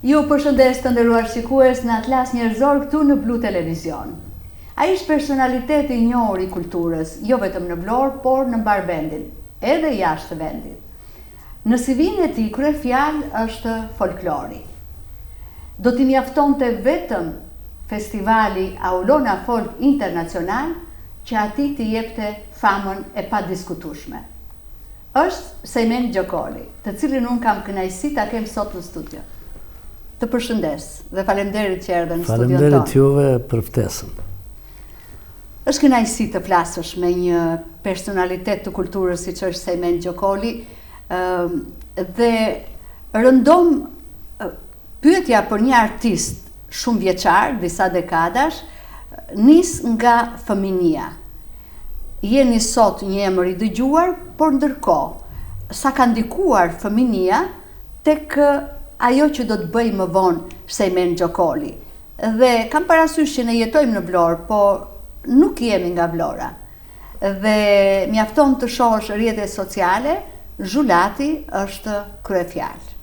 Ju përshëndes të nderuar shikues në Atlas Njerëzor këtu në Blu Televizion. Ai është personalitet i njohur i kulturës, jo vetëm në Vlorë, por në mbarë vendin, edhe jashtë vendit. Në CV-në e tij kryefjalë është folklori. Do t'i mjaftonte vetëm festivali Aulona Folk Internacional që atij t'i jepte famën e padiskutueshme. Është Sejmen Gjokoli, të cilin unë kam kënaqësi ta kem sot në studio. Të përshëndes dhe faleminderit që erdhe në studion tonë. Faleminderit juve për ftesën. Është kënaqësi të flasësh me një personalitet të kulturës siç është Sejmen Gjokoli, dhe rëndom pyetja për një artist shumëvjeçar, disa dekadash, nis nga fëminia. Jeni sot një emër i dëgjuar, por ndërkohë, sa ka ndikuar fëminia tek ajo që do të bëjë më vonë Sejmen Gjokoli? Dhe kam parasysh që ne jetojmë në Vlorë, po nuk jemi nga Vlora. Dhe mjafton të shohësh rrjetet sociale, Zhulati është kryefjalë.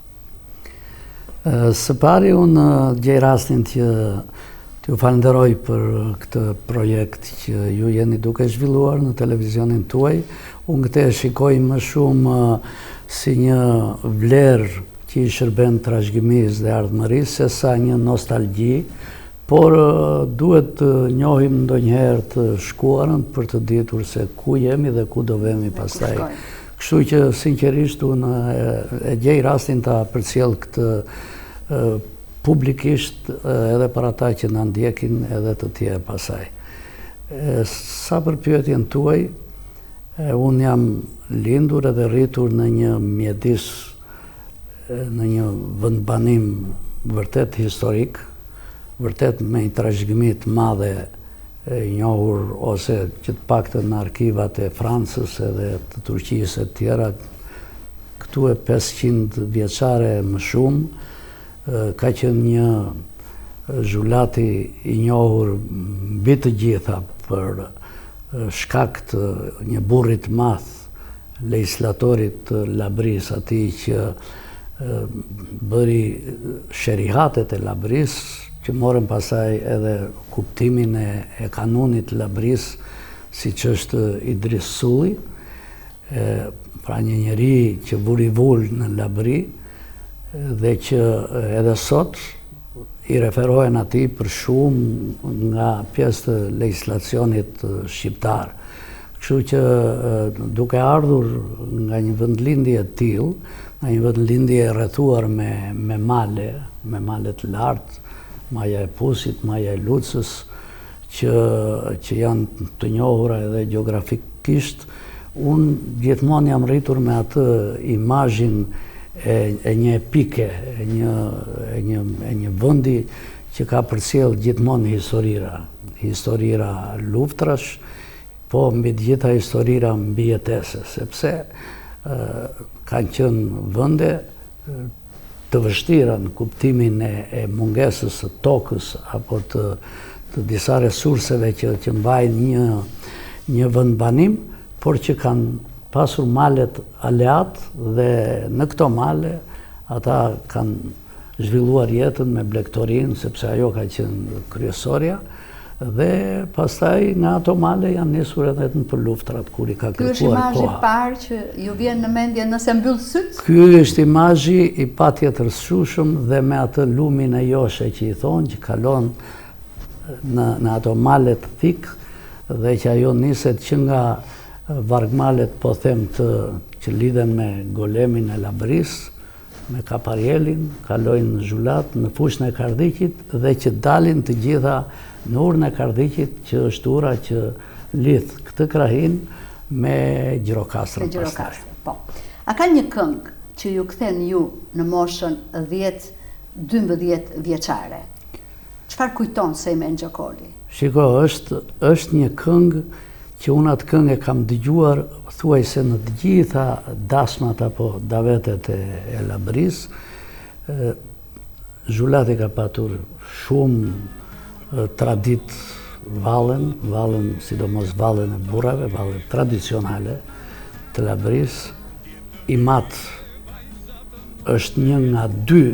Së pari unë gjej rastin që t'ju falënderoj për këtë projekt që ju jeni duke zhvilluar në televizionin tuaj. Unë këtë e shikoj më shumë si një vlerë që i shërben trashëgimisë dhe ardhmërisë, sesa një nostalgji, por duhet të njohim ndonjëherë të shkuarën për të ditur se ku jemi dhe ku do vemi pastaj. Kështu që sinqerisht unë e gjej rastin ta përcjell këtë publikisht edhe për ata që na ndjekin edhe të tjerë pastaj. Sa për pyetjen tuaj, unë jam lindur edhe rritur në një mjedis, në një vendbanim vërtet historik, vërtet me një trashëgimi të madhe e njohur ose që të paktën në arkivat e Francës edhe të Turqisë e të tjera, këtu e 500 vjeçare më shumë, ka qenë një Zhulati i njohur mbi të gjitha për shkak të një burri të madh, legjislatorit të Labërisë, atij që bëri sherihatet e Labërisë, që morën pastaj edhe kuptimin e, e kanunit të Labërisë, siç është Idris Sulli, e, pra një njeri që vuri vulë në Labëri, dhe që edhe sot i referohen atij për shumë nga pjesë të legjislacionit shqiptar. Kështu që duke ardhur nga një vendlindje e tillë, nga një vendlindje e rrethuar me me male, me male të lartë, Maja e Pusit, Maja e Lucës, që që janë të njohura edhe gjeografikisht, unë gjithmonë jam rritur me atë imazhin e, e një epike, e një, e një, e një vendi që ka përcjellë gjithmonë historira, historira luftrash, Po mbi të gjitha historira mbijetese, sepse kanë qenë vende të vështira në kuptimin e, e mungesës së tokës apo të, të disa resurseve që, që mbajnë një, një vendbanim, por që kanë pasur malet aleatë dhe në këto male ata kanë zhvilluar jetën me blegtorinë, sepse ajo ka qenë kryesorja, dhe pastaj nga ato male janë nisur edhe nëpër luftrat kur i ka kërkuar koha. Ky është imazhi i parë që ju vjen në mendje nëse mbyll sytë? Ky është imazhi i patjetërsueshëm dhe me atë lumin e Joshe që i thonë, që kalon në, në ato malet thikë dhe që ajo niset që nga vargmalet, po them, të, që lidhen me Golemin e Labërisë, me Kaparjelin, kalojnë në Zhulat, në fushën e Kardhiqit dhe që dalin të gjitha në urën e Kardhiqit, që është ura që lidh këtë krahinë me Gjirokastrën pastaj. Gjirokastrën, po. A ka një këngë që ju kthen ju në moshën 10-12 vjeçare? Çfarë kujton Sejmen Gjokoli? Shiko, është, është një këngë që unë atë këngë e kam dëgjuar thuajse në të gjitha dasmat apo davetet e, e Labërisë. Zhulati ka patur shumë traditë vallen, vallen, sidomos vallen e burrave, vallen tradicionale të Labërisë. Im atë është një nga dy.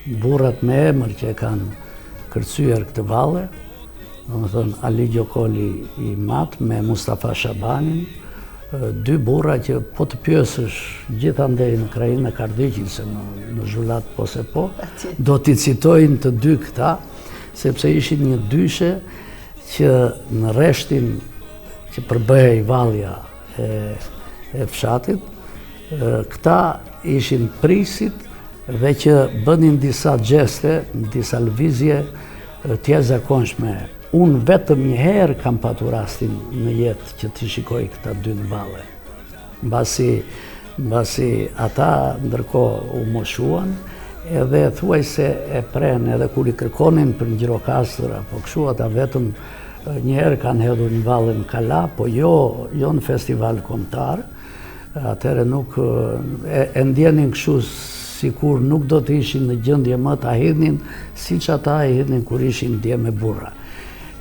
burrat me emër që e kanë kërcyer këtë valle, domethënë Ali Gjokoli i madh me Mustafa Shabanin, dy burra që po të pyesësh gjithandej në krahinën e Kardhiqit, se në, në Zhulat po se po, do t'i citojnë të dy këta, sepse ishin një dyshe që në rreshtin që përbëhej vallja e, e fshatit, këta ishin prijësit dhe që bënin disa gjeste, disa lëvizje të jashtëzakonshme. Unë vetëm një herë kam patur rastin në jetë që t'i shikoj këta dy në valle. Mbasi, mbasi ata ndërkohë u moshuan, edhe thuajse e prenë, edhe kur i kërkonin për në Gjirokastër, apo kështu ata vetëm një herë kanë hedhur një valle në kala, po jo, jo në festival kombëtar, Atëherë nuk e, e ndjenin kështu sikur nuk do të ishin në gjendje më ta hidhnin siç ata e hidhnin kur ishin djem e burra.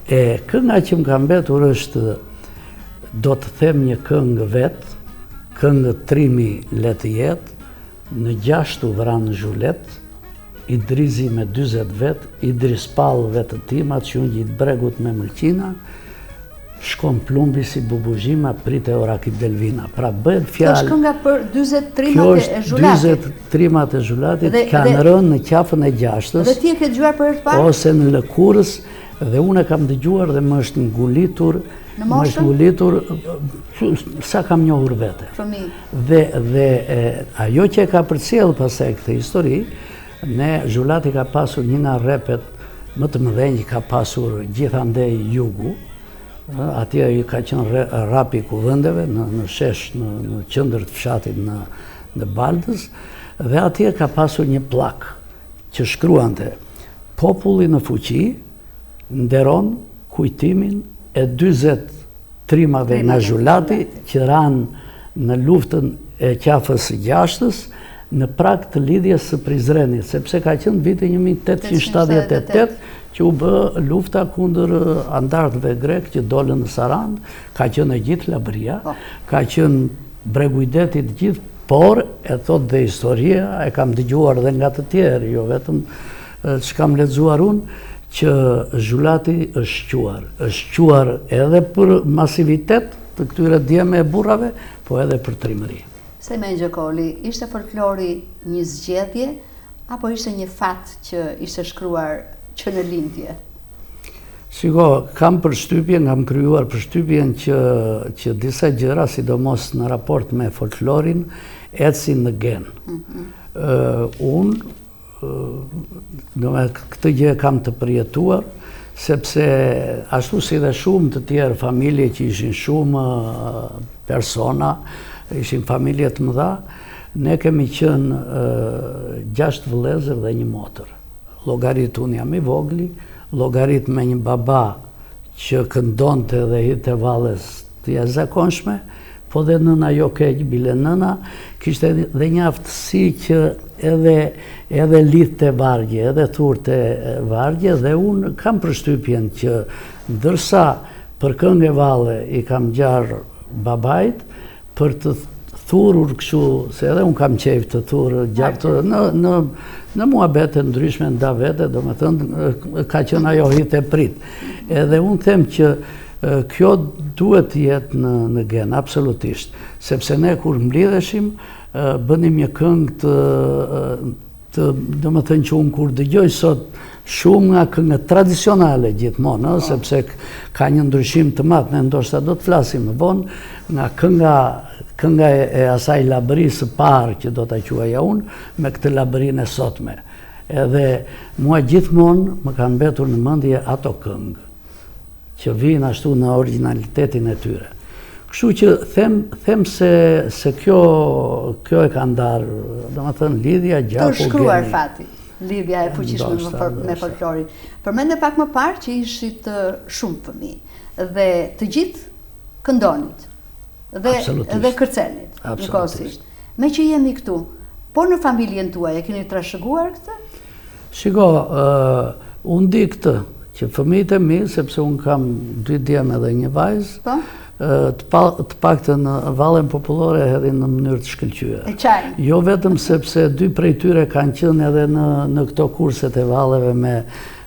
E kënga që më ka mbetur është do të them një këngë vetë, këngë trimi le të jetë, në gjashtë u vranë në Zhulet, Idrizi me 40 vetë, Idriz Pallë vetëtimat që u ngjit bregut me mëlqina, Shkon plumbi si bubuzhima prite o Rakip Delvina. Pra bëhet fjalë. Kjo është kënga për 40 trimat e Zhulatit. 40 trimat e Zhulatit kanë rënë në qafën e gjashtës. Dhe ti e ke dëgjuar për herë të parë? Ose në Lëkurës dhe unë e kam dëgjuar dhe më është ngulitur, më është ngulitur sa kam njohur veten. Fëmijë. Dhe dhe e, ajo që e ka përcjellë pastaj këtë histori, ne Zhulati ka pasur një nga rrepet më të mëdhenj që ka pasur gjithandej jugu, atje ka qenë rrapi i kuvendeve në, në shesh në, në qendër të fshatit në, në Baldës, dhe atje ka pasur një pllakë që shkruante populli në fuqi nderon kujtimin e 40 trimave nga Zhulati që ranë në luftën e Qafës së Gjashtës në prag të lidhjes së Prizrenit, sepse ka qenë viti 1878 që u bë lufta kundër andartëve grekë që dolën në Sarandë, ka qenë e gjithë Labëria, po. ka qenë bregu i detit gjithë, por e thotë dhe historia, e kam dëgjuar dhe nga të tjerë, jo vetëm ç'kam lexuar unë, që Zhulati është shquar, është shquar edhe për masivitet të këtyre djemve e burrave, po edhe për trimëri. Sejmen Gjokoli, ishte folklori një zgjedhje apo ishte një fat që ishte shkruar që në lindje? Shiko, kam përshtypjen, kam krijuar përshtypjen që që disa gjëra, sidomos në raport me folklorin, ecin në gen. Mm -hmm. Unë Domethënë këtë gjë e kam të përjetuar, sepse ashtu si dhe shumë të tjerë familje që ishin shumë persona, ishin familje të mëdha, ne kemi qenë gjashtë vëllezër dhe një motër. Llogarit unë jam i vogli, llogarit me një baba që këndonte dhe hidhte valle të jashtëzakonshme, po dhe nëna jo keq, bile nëna kishte dhe një aftësi që edhe edhe lidhte vargje, edhe thurte vargje dhe unë kam përshtypjen që ndërsa për këngë e valle i kam ngjarë babait, për të thurur kështu, se edhe unë kam qejf të thur gjatë në në në muhabete të ndryshme nda vete, domethënë ka qenë ajo hidh e prit. Edhe unë them që kjo duhet të jetë në në gen absolutisht, sepse ne kur mblidheshim bënim një këngë të të domethënë që unë kur dëgjoj sot shumë nga këngët tradicionale gjithmonë, ëh, po. sepse ka një ndryshim të madh, ne ndoshta do të flasim më vonë, nga kënga kënga e, e asaj labërisë së parë që do ta quaja unë, me këtë labërinë e sotme. Edhe mua gjithmonë më kanë mbetur në mendje ato këngë. që vijnë ashtu në origjinalitetin e tyre. Kështu që them them se se kjo kjo e ka ndarë, domethënë lidhja gjaku. Të shkruar fati, lidhja e fuqishme me, me folklorin. Përmende pak më parë që ishit shumë fëmijë dhe të gjithë këndonit dhe dhe kërcenit njëkohësisht. Meqë jemi këtu, po në familjen tuaj e keni trashëguar këtë? Shiko, unë di këtë, Që fëmijët e mi, sepse unë kam dy djem edhe një vajzë, po? të, pa, të paktën vallen popullore e hedhin në mënyrë të shkëlqyer. E qajnë. Jo vetëm sepse dy prej tyre kanë qenë edhe në, në këto kurset e valleve me,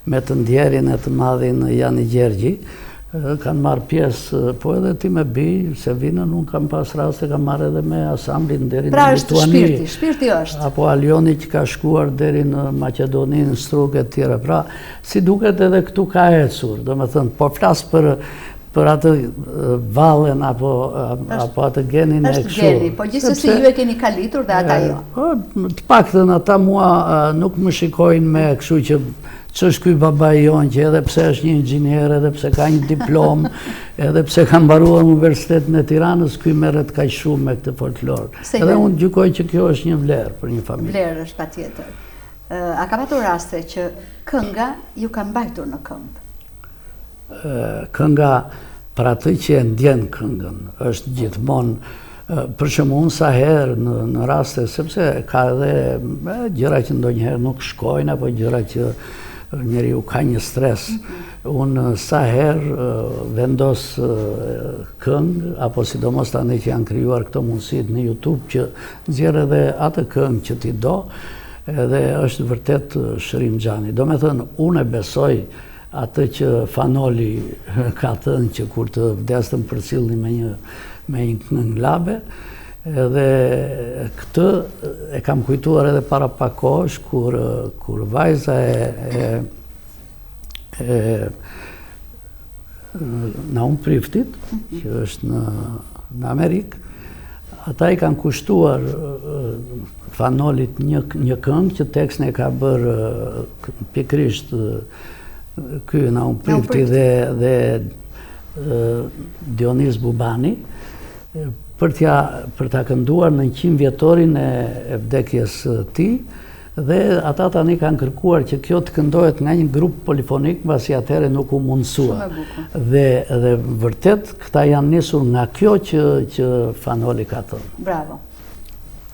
me të ndjerin e të madhin Jani Gjergji, kanë marrë pjesë, po edhe time bijë, Sevinën, unë kam pas raste, kam marrë edhe me asamblin deri pra në Lituani. Pra është shpirti, shpirti është. Apo Alioni që ka shkuar deri në Maqedoni, në Strugë e tjera. Pra, Si duket edhe këtu ka ecur, domethënë, po flas për për atë vallen apo apo atë genin e kështu. Është geni, po gjithsesi ju e keni kalitur dhe ata jo. Po, të paktën ata mua nuk më shikojnë me kështu që ç'është ky babai jonë që edhe pse është një inxhinier, edhe pse ka një diplomë, edhe pse ka mbaruar Universitetin e Tiranës, ky merret kaq shumë me këtë folklor. Edhe unë gjykoj që kjo është një vlerë për një familje. Vlerë është patjetër. A ka patur raste që kënga ju ka mbajtur në këmbë? Kënga për atë që e ndjen këngën, është gjithmonë, për shembull unë sa herë në, në raste, sepse ka edhe gjëra që ndonjëherë nuk shkojnë, apo gjëra që njeriu ka një stres. Mm -hmm. Unë sa herë vendos këngë, apo sidomos tani që janë krijuar këto mundësitë në YouTube që nxjerr edhe atë këngë që ti do, Edhe është vërtet shërim xhani. Domethënë, unë e besoj atë që Fan Noli ka thënë që kur të vdes të më përcillni me një, me një këngë labe, edhe këtë e kam kujtuar edhe para pak kohësh, kur, kur vajza e, e, e Naum Priftit, që është në, në Amerikë, ata i kanë kushtuar Fan Nolit një, një këngë që tekstin e ka bërë pikërisht ky Naum Prifti dhe, dhe Dionis Bubani, për t'ja për ta kënduar në 100 vjetorin e, e vdekjes së tij, Dhe ata tani kanë kërkuar që kjo të këndohet nga një grup polifonik, mbasi atëherë nuk u mundësua. Dhe, dhe vërtet, këta janë nisur nga kjo që, që Fan Noli ka thënë. Bravo.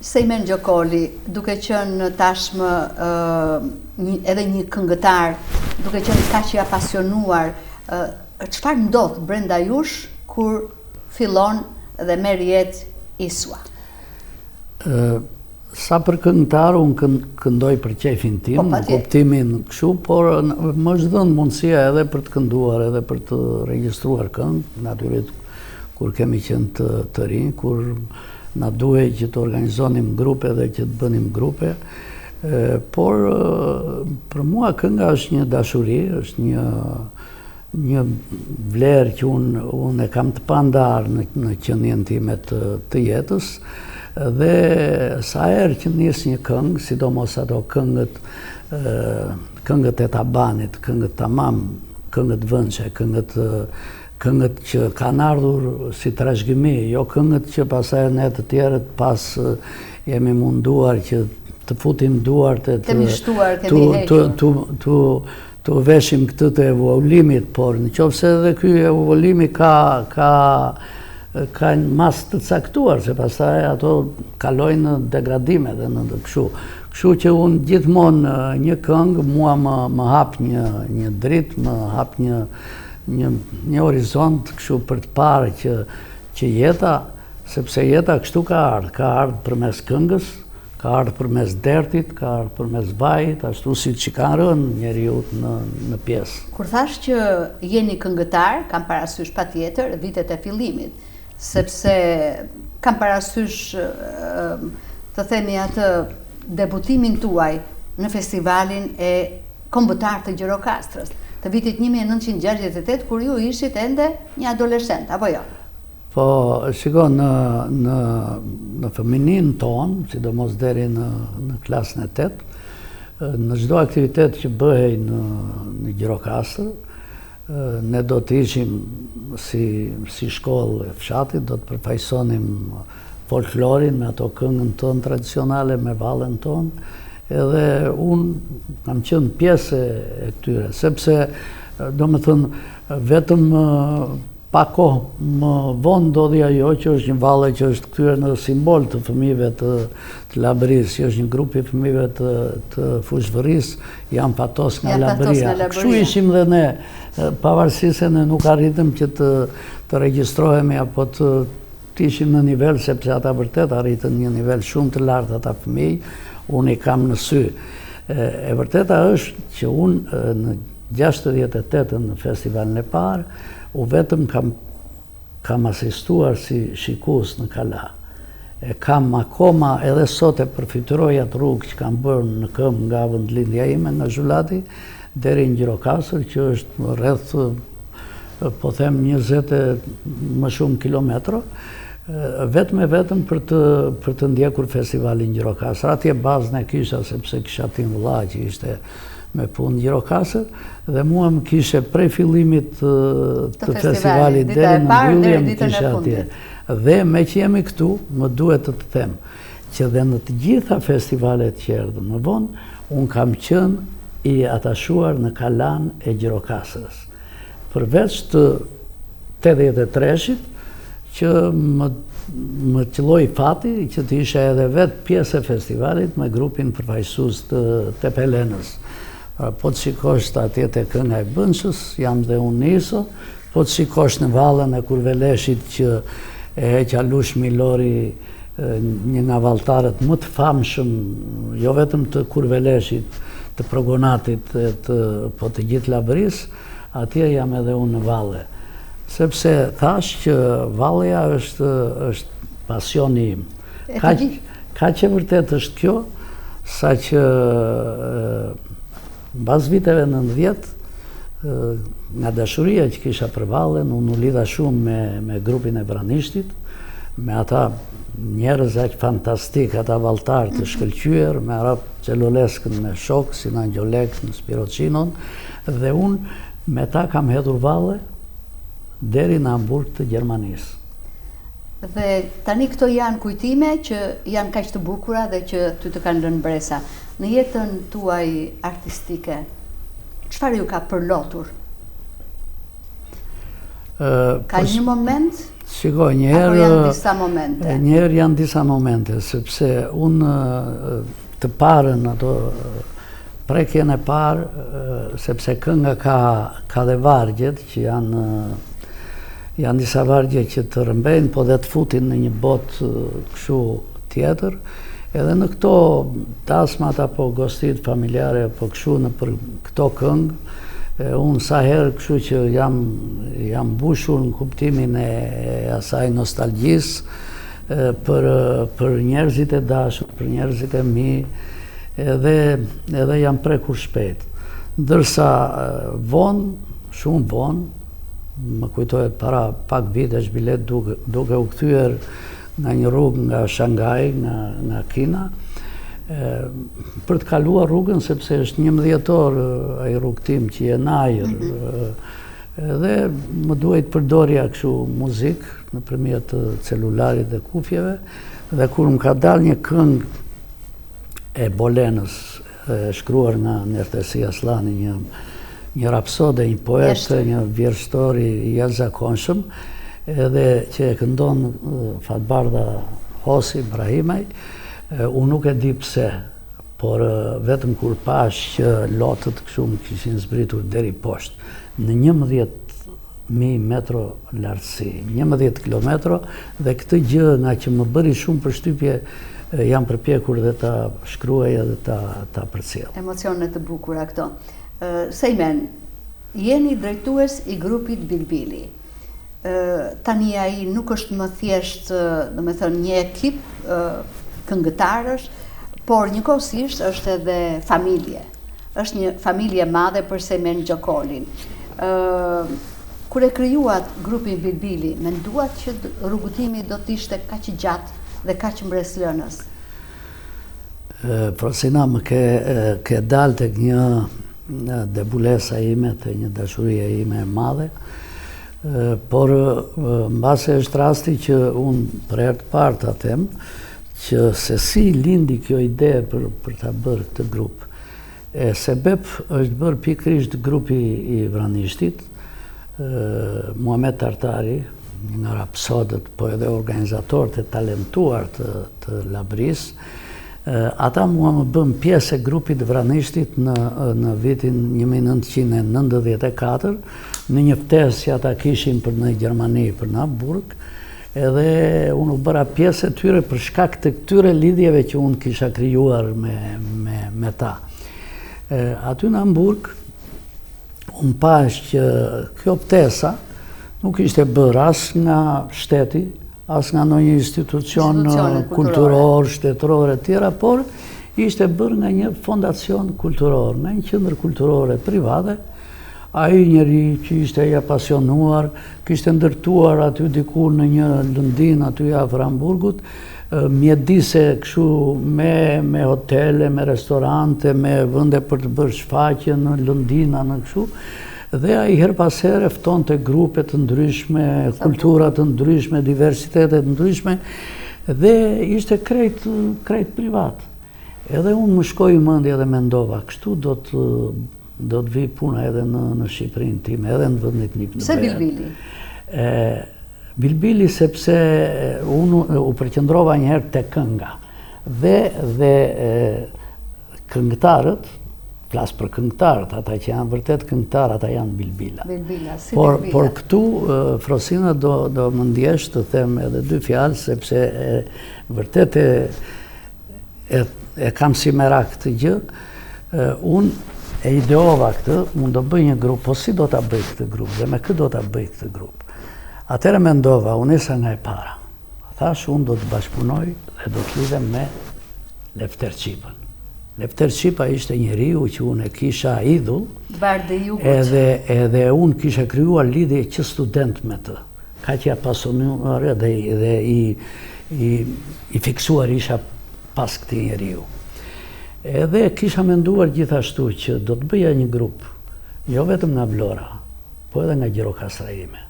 Sejmen Gjokoli, duke qenë tashmë uh, një, edhe një këngëtar, duke qenë kaq i apasionuar, uh, çfarë ndodh brenda jush kur fillon dhe merr jetë Isua? Uh, Sa për këngëtar, unë këndoj për qejfin tim, po, në kuptimin kështu, por më është dhënë mundësia edhe për të kënduar, edhe për të regjistruar këngë, natyrisht kur kemi qenë të, të rinj, kur na duhej që të organizonim grupe dhe që të bënim grupe, por për mua kënga është një dashuri, është një një vlerë që unë unë e kam të pandarë në në qenien time të të jetës dhe sa herë që nis një këngë, sidomos ato këngët këngët e tabanit, këngët tamam, këngët vënçe, këngët këngët që kanë ardhur si trashëgimi, jo këngët që pastaj ne të tjerët pas jemi munduar që të futim duart e të kemi shtuar, kemi hequr. Tu tu T'u veshim këtë të evolimit, por në qoftë se edhe ky evolimi ka, ka, ka një masë të caktuar, se pastaj ato kalojnë në degradime dhe në të kështu. Kështu që unë gjithmonë një këngë mua më, më hap një, një dritë, më hap një, një, një horizont kështu për të parë që, që jeta, sepse jeta kështu ka ardhë, ka ardhë përmes këngës, Ka ardhë përmes dertit, ka ardhë përmes vajit, ashtu siç i kanë rënë njeriut në, në pjesë. Kur thashë që jeni këngëtar, kam parasysh patjetër vitet e fillimit, sepse kam parasysh të themi atë debutimin tuaj në festivalin e kombëtar të Gjirokastrës, të vitit 1968, kur ju ishit ende një adoleshent, apo jo? Po, shiko, në, në, në fëmininë tonë, sidomos deri në, në klasën e tetë, në çdo aktivitet që bëhej në, në Gjirokastër, ne do të ishim si, si shkollë e fshatit, do të përfaqësonim folklorin me ato këngën tonë tradicionale, me vallen tonë, edhe unë kam qenë pjesë e këtyre, sepse, domethënë, vetëm. Pak kohë më vonë ndodhi ajo që është një valle që është kthyer në simbol të fëmijëve të, të Labërisë, që është një grup i fëmijëve të, të Fushë-Vërrisë, janë Fatos nga Labëria. Kështu ishim dhe ne, pavarësisht se ne nuk arritëm që të, të regjistrohemi apo të, të ishim në nivel, sepse ata vërtet arritën një nivel shumë të lartë ata fëmijë, unë i kam në sy. E vërteta është që unë në 68 në festivalin e parë, u vetëm kam kam asistuar si shikues në kala. E kam akoma edhe sot e përfytyroj atë rrugë që kam bërë në këmbë nga vendlindja ime, nga Zhulati, deri në Gjirokastër, që është rreth po them 20 e më shumë kilometro, vetëm e vetëm për të, për të ndjekur festivalin Gjirokastër. Atje bazën e kisha, sepse kisha tim vëlla që ishte me punë në Gjirokastër, dhe mua më kishe prej fillimit të, të festivalit deri në mbyllje më kishe atje. Dhe meqë jemi këtu, më duhet të të them, që dhe në të gjitha festivalet që erdhën më vonë, unë kam qenë i atashuar në kalanë e Gjirokastrës. Përveç të 83-shit, që më, më qëlloi fati që të isha edhe vetë pjesë e festivalit me grupin përfaqësues të Tepelenës. Pra, po të shikosh atje te kënga e Bënçës, jam dhe unë niso, po të shikosh në vallen e Kurveleshit që e heq Alush Milori, një nga valltarët më të famshëm, jo vetëm të Kurveleshit, të Progonatit, të, po të gjithë Labërisë, atje jam edhe unë në valle. Sepse thashë që vallja është, është pasioni im. Kaq, kaq e vërtetë është kjo, saqë Mbas viteve 90, nga dashuria që kisha për vallen, unë u lidha shumë me, me grupin e Vranishtit, me ata njerëz aq fantastik, ata valltarë të shkëlqyer, me Arap Celoleskën me shokë, Sinan Gjolekën, Spiro Çinon, dhe unë me ta kam hedhur valle deri në Hamburg të Gjermanisë. Dhe tani këto janë kujtime që janë kaq të bukura dhe që ty të kanë lënë mbresa. Në jetën tuaj artistike, çfarë ju ka përlotur? Ka po një moment? Shiko, një herë... Apo janë disa momente? Një herë janë disa momente, sepse unë të parën ato prekjen e parë, sepse kënga ka, ka dhe vargjet, që janë, janë disa vargje që të rrëmbejnë, po dhe të futin në një botë kështu tjetër, edhe në këto dasmat apo gostitë familjare, apo kështu nëpër këto këngë, unë sa herë kështu që jam, jam mbushur në kuptimin e asaj nostalgjisë, për, për njerëzit e dashur, për njerëzit e mi, edhe, edhe jam prekur shpejt. Ndërsa vonë, shumë vonë, më kujtohet para pak vitesh bile duke, duke u kthyer nga një rrugë nga Shanghai, nga, nga Kina, e, për të kaluar rrugën, sepse është 11 orë ai rrugëtim që je në ajër, mm -hmm. Edhe më duhej të përdorja kështu muzikë nëpërmjet të celularit dhe kufjeve dhe kur më ka dalë një këngë e Bolenës e shkruar nga Nertesi Asllani, një një rapsode, një poet, një vjershëtor i jashtëzakonshëm, edhe që e këndon Fatbardha Hosi Brahimaj, unë nuk e di pse, Por vetëm kur pashë që lotët kështu më kishin zbritur deri poshtë, në 11.000 metro lartësi, 11 kilometro, dhe këtë gjë ngaqë më bëri shumë përshtypje, jam përpjekur dhe ta shkruaj edhe ta, ta përcjell. Emocione të bukura këto. Sejmen, jeni drejtues i grupit Bilbili. Tani ai nuk është më thjesht, domethënë, një ekip këngëtarësh, por njëkohësisht është edhe familje. Është një familje e madhe për Sejmen Gjokolin. Kur e krijuat grupin Bilbili, menduat që rrugëtimi do të ishte kaq i gjatë dhe kaq mbresëlënës? Frosina, më ke, ke dalë tek një debulesa ime, te një dashuria ime e madhe, por mbase është rasti që unë për herë të parë ta them, që se si lindi kjo ide për, për ta bërë këtë grup. E sebep është bërë pikërisht grupi i Vranishtit. Muhamet Tartari, një nga rapsodët, po edhe organizatorët e talentuar të, të Labërisë, ata mua më bënë pjesë e grupit Vranishtit në, në vitin 1994, në një ftesë që ata kishin për në Gjermani, për në Hamburg, edhe unë u bëra pjesë e tyre për shkak të këtyre lidhjeve që unë kisha krijuar me, me, me ta. E, aty në Hamburg, Unë pashë që kjo ftesa nuk ishte bërë as nga shteti, as nga ndonjë institucion kulturor, shtetëror e tjera, por ishte bërë nga një fondacion kulturor, nga një qendër kulturore private, ai njeri që ishte i apasionuar, kishte ndërtuar aty diku në një lëndinë aty afër Hamburgut, mjedise kështu me me hotele, me restorante, me vende për të bërë shfaqje në lëndina në kështu dhe ai herë pas here ftonte grupe të ndryshme, kultura të ndryshme, diversitete të ndryshme dhe ishte krejt krejt privat. Edhe unë më shkoi mendja dhe mendova, kështu do të do të vijë puna edhe në në Shqipërinë time, edhe në vendin tim në Pse Bilbili? E Bilbili sepse unë u përqendrova një herë te kënga dhe dhe këngëtarët, flas për këngëtarët, ata që janë vërtet këngëtarë, ata janë bilbila. Bilbila, si por, bilbila. Por këtu, Frosina, do, do më ndjesh të them edhe dy fjalë, sepse e, vërtet e, e, e kam si merak këtë gjë, unë e ideova këtë, unë do bëj një grup, po si do ta bëj këtë grup dhe me kë do ta bëj këtë grup. Atëherë mendova, unë nisa nga e para. Thashë, unë do të bashkëpunoj dhe do të lidhem me Lefter Çipën. Lefter Çipa ishte njeriu që unë e kisha idhull. Bardi i jugut. Edhe, edhe unë kisha krijuar lidhje që student me të. Kaq i apasionuar dhe, dhe i, i, i fiksuar isha pas këtij njeriu. Edhe kisha menduar gjithashtu që do të bëja një grup, jo vetëm nga Vlora, po edhe nga Gjirokastra ime.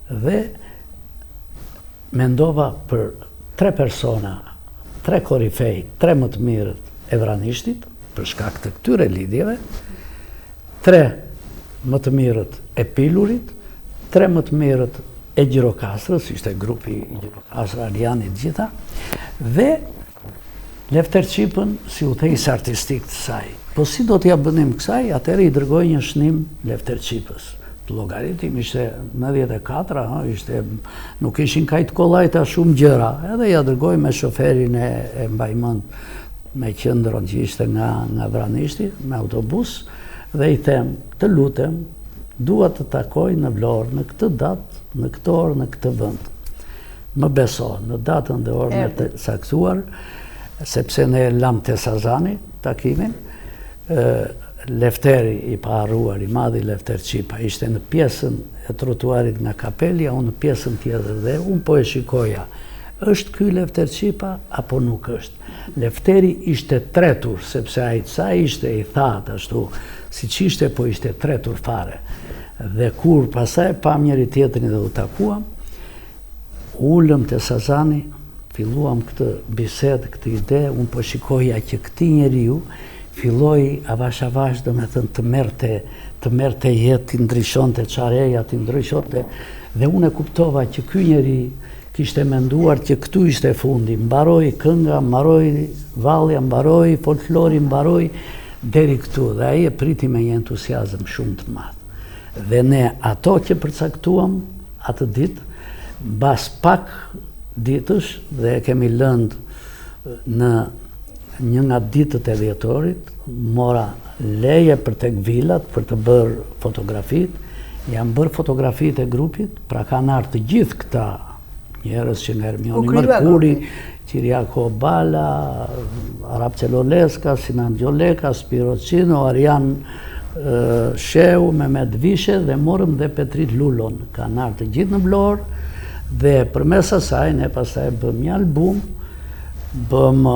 Dhe mendova për tre persona, tre korifej, tre më të mirët e Vranishtit, për shkak të këtyre lidhjeve, tre më të mirët e Pilurit, tre më të mirët e Gjirokastrës, ishte grupi i Gjirokastrës, Arjani të gjitha, dhe Lefter Çipën si udhëheqës artistik të saj. Po si do t'ia bënim kësaj, atëherë i dërgoj një shënim Lefter Çipës. Të llogaritim ishte 94, ha, ishte, nuk ishin kaq të kollajta shumë gjëra. Edhe ia dërgoj me shoferin e, e mbaj mend me Qendron që ishte nga, nga Vranishti, me autobus, dhe i them, të lutem, dua të takoj në Vlorë, në këtë datë, në këtë orë, në këtë vend. Më beso, në datën dhe orën e caktuar, sepse ne e lamë te Sazani takimin, Lefteri i paharruar, i madhi Lefter Çipa, ishte në pjesën e trotuarit nga kapelja, unë në pjesën tjetër dhe unë po e shikoja, është ky Lefter Çipa apo nuk është? Lefteri ishte tretur, sepse ai sa ishte i thatë ashtu, siç ishte, po ishte tretur fare. Dhe kur pastaj pamë njëri-tjetrin dhe u takuam, U ulëm te Sazani, filluam këtë bisedë, këtë ide, unë po shikoja që këtij njeriu filloi avash avash, domethënë të merrte, të merrte jetë, t'i ndryshonte çareja, t'i ndryshonte, dhe unë e kuptova që ky njeri kishte menduar që këtu ishte fundi, mbaroi kënga, mbaroi vallja, mbaroi folklori, mbaroi deri këtu, dhe ai e priti me një entuziazëm shumë të madh. Dhe ne ato që përcaktuam, Atë ditë, mbas pak ditësh dhe e kemi lënë në një nga ditët e dhjetorit, mora leje për tek vilat për të bërë fotografitë, janë bërë fotografitë e grupit, pra kanë ardhur të gjithë këta njerëz që nga Ermioni Mërkuri, Qiriako Bala, Arap Celoleska, Sinan Gjoleka, Spiro Cino, Arjan Shehu, Mehmet Vishe dhe morëm dhe Petrit Lulon. Kanë ardhur të gjithë në Vlorë dhe përmes asaj ne pastaj bëmë një album, bëmë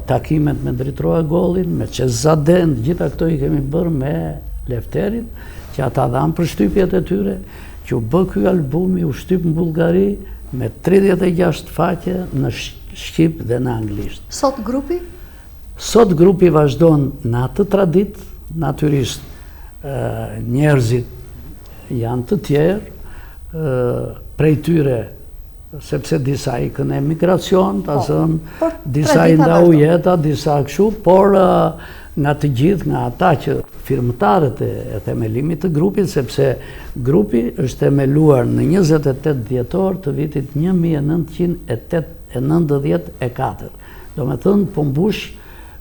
takimet me Dritëro Agollin, me Çezaden, të gjitha këto i kemi bërë me Lefterin, që ata dhanë përshtypjet e tyre, Që u bë ky albumi u shtyp në Bullgari me 36 faqe në shqip dhe në anglisht. Sot grupi? Sot grupi vazhdon në atë traditë, natyrisht njerëzit Janë të tjerë, prej tyre, sepse disa ikën në emigracion, ta po, zëmë, disa i ndau jeta, disa kështu, por nga të gjithë, nga ata që firmëtarët e themelimit të grupit, sepse grupi është themeluar në 28 dhjetor të vitit 1994. Domethënë, po mbush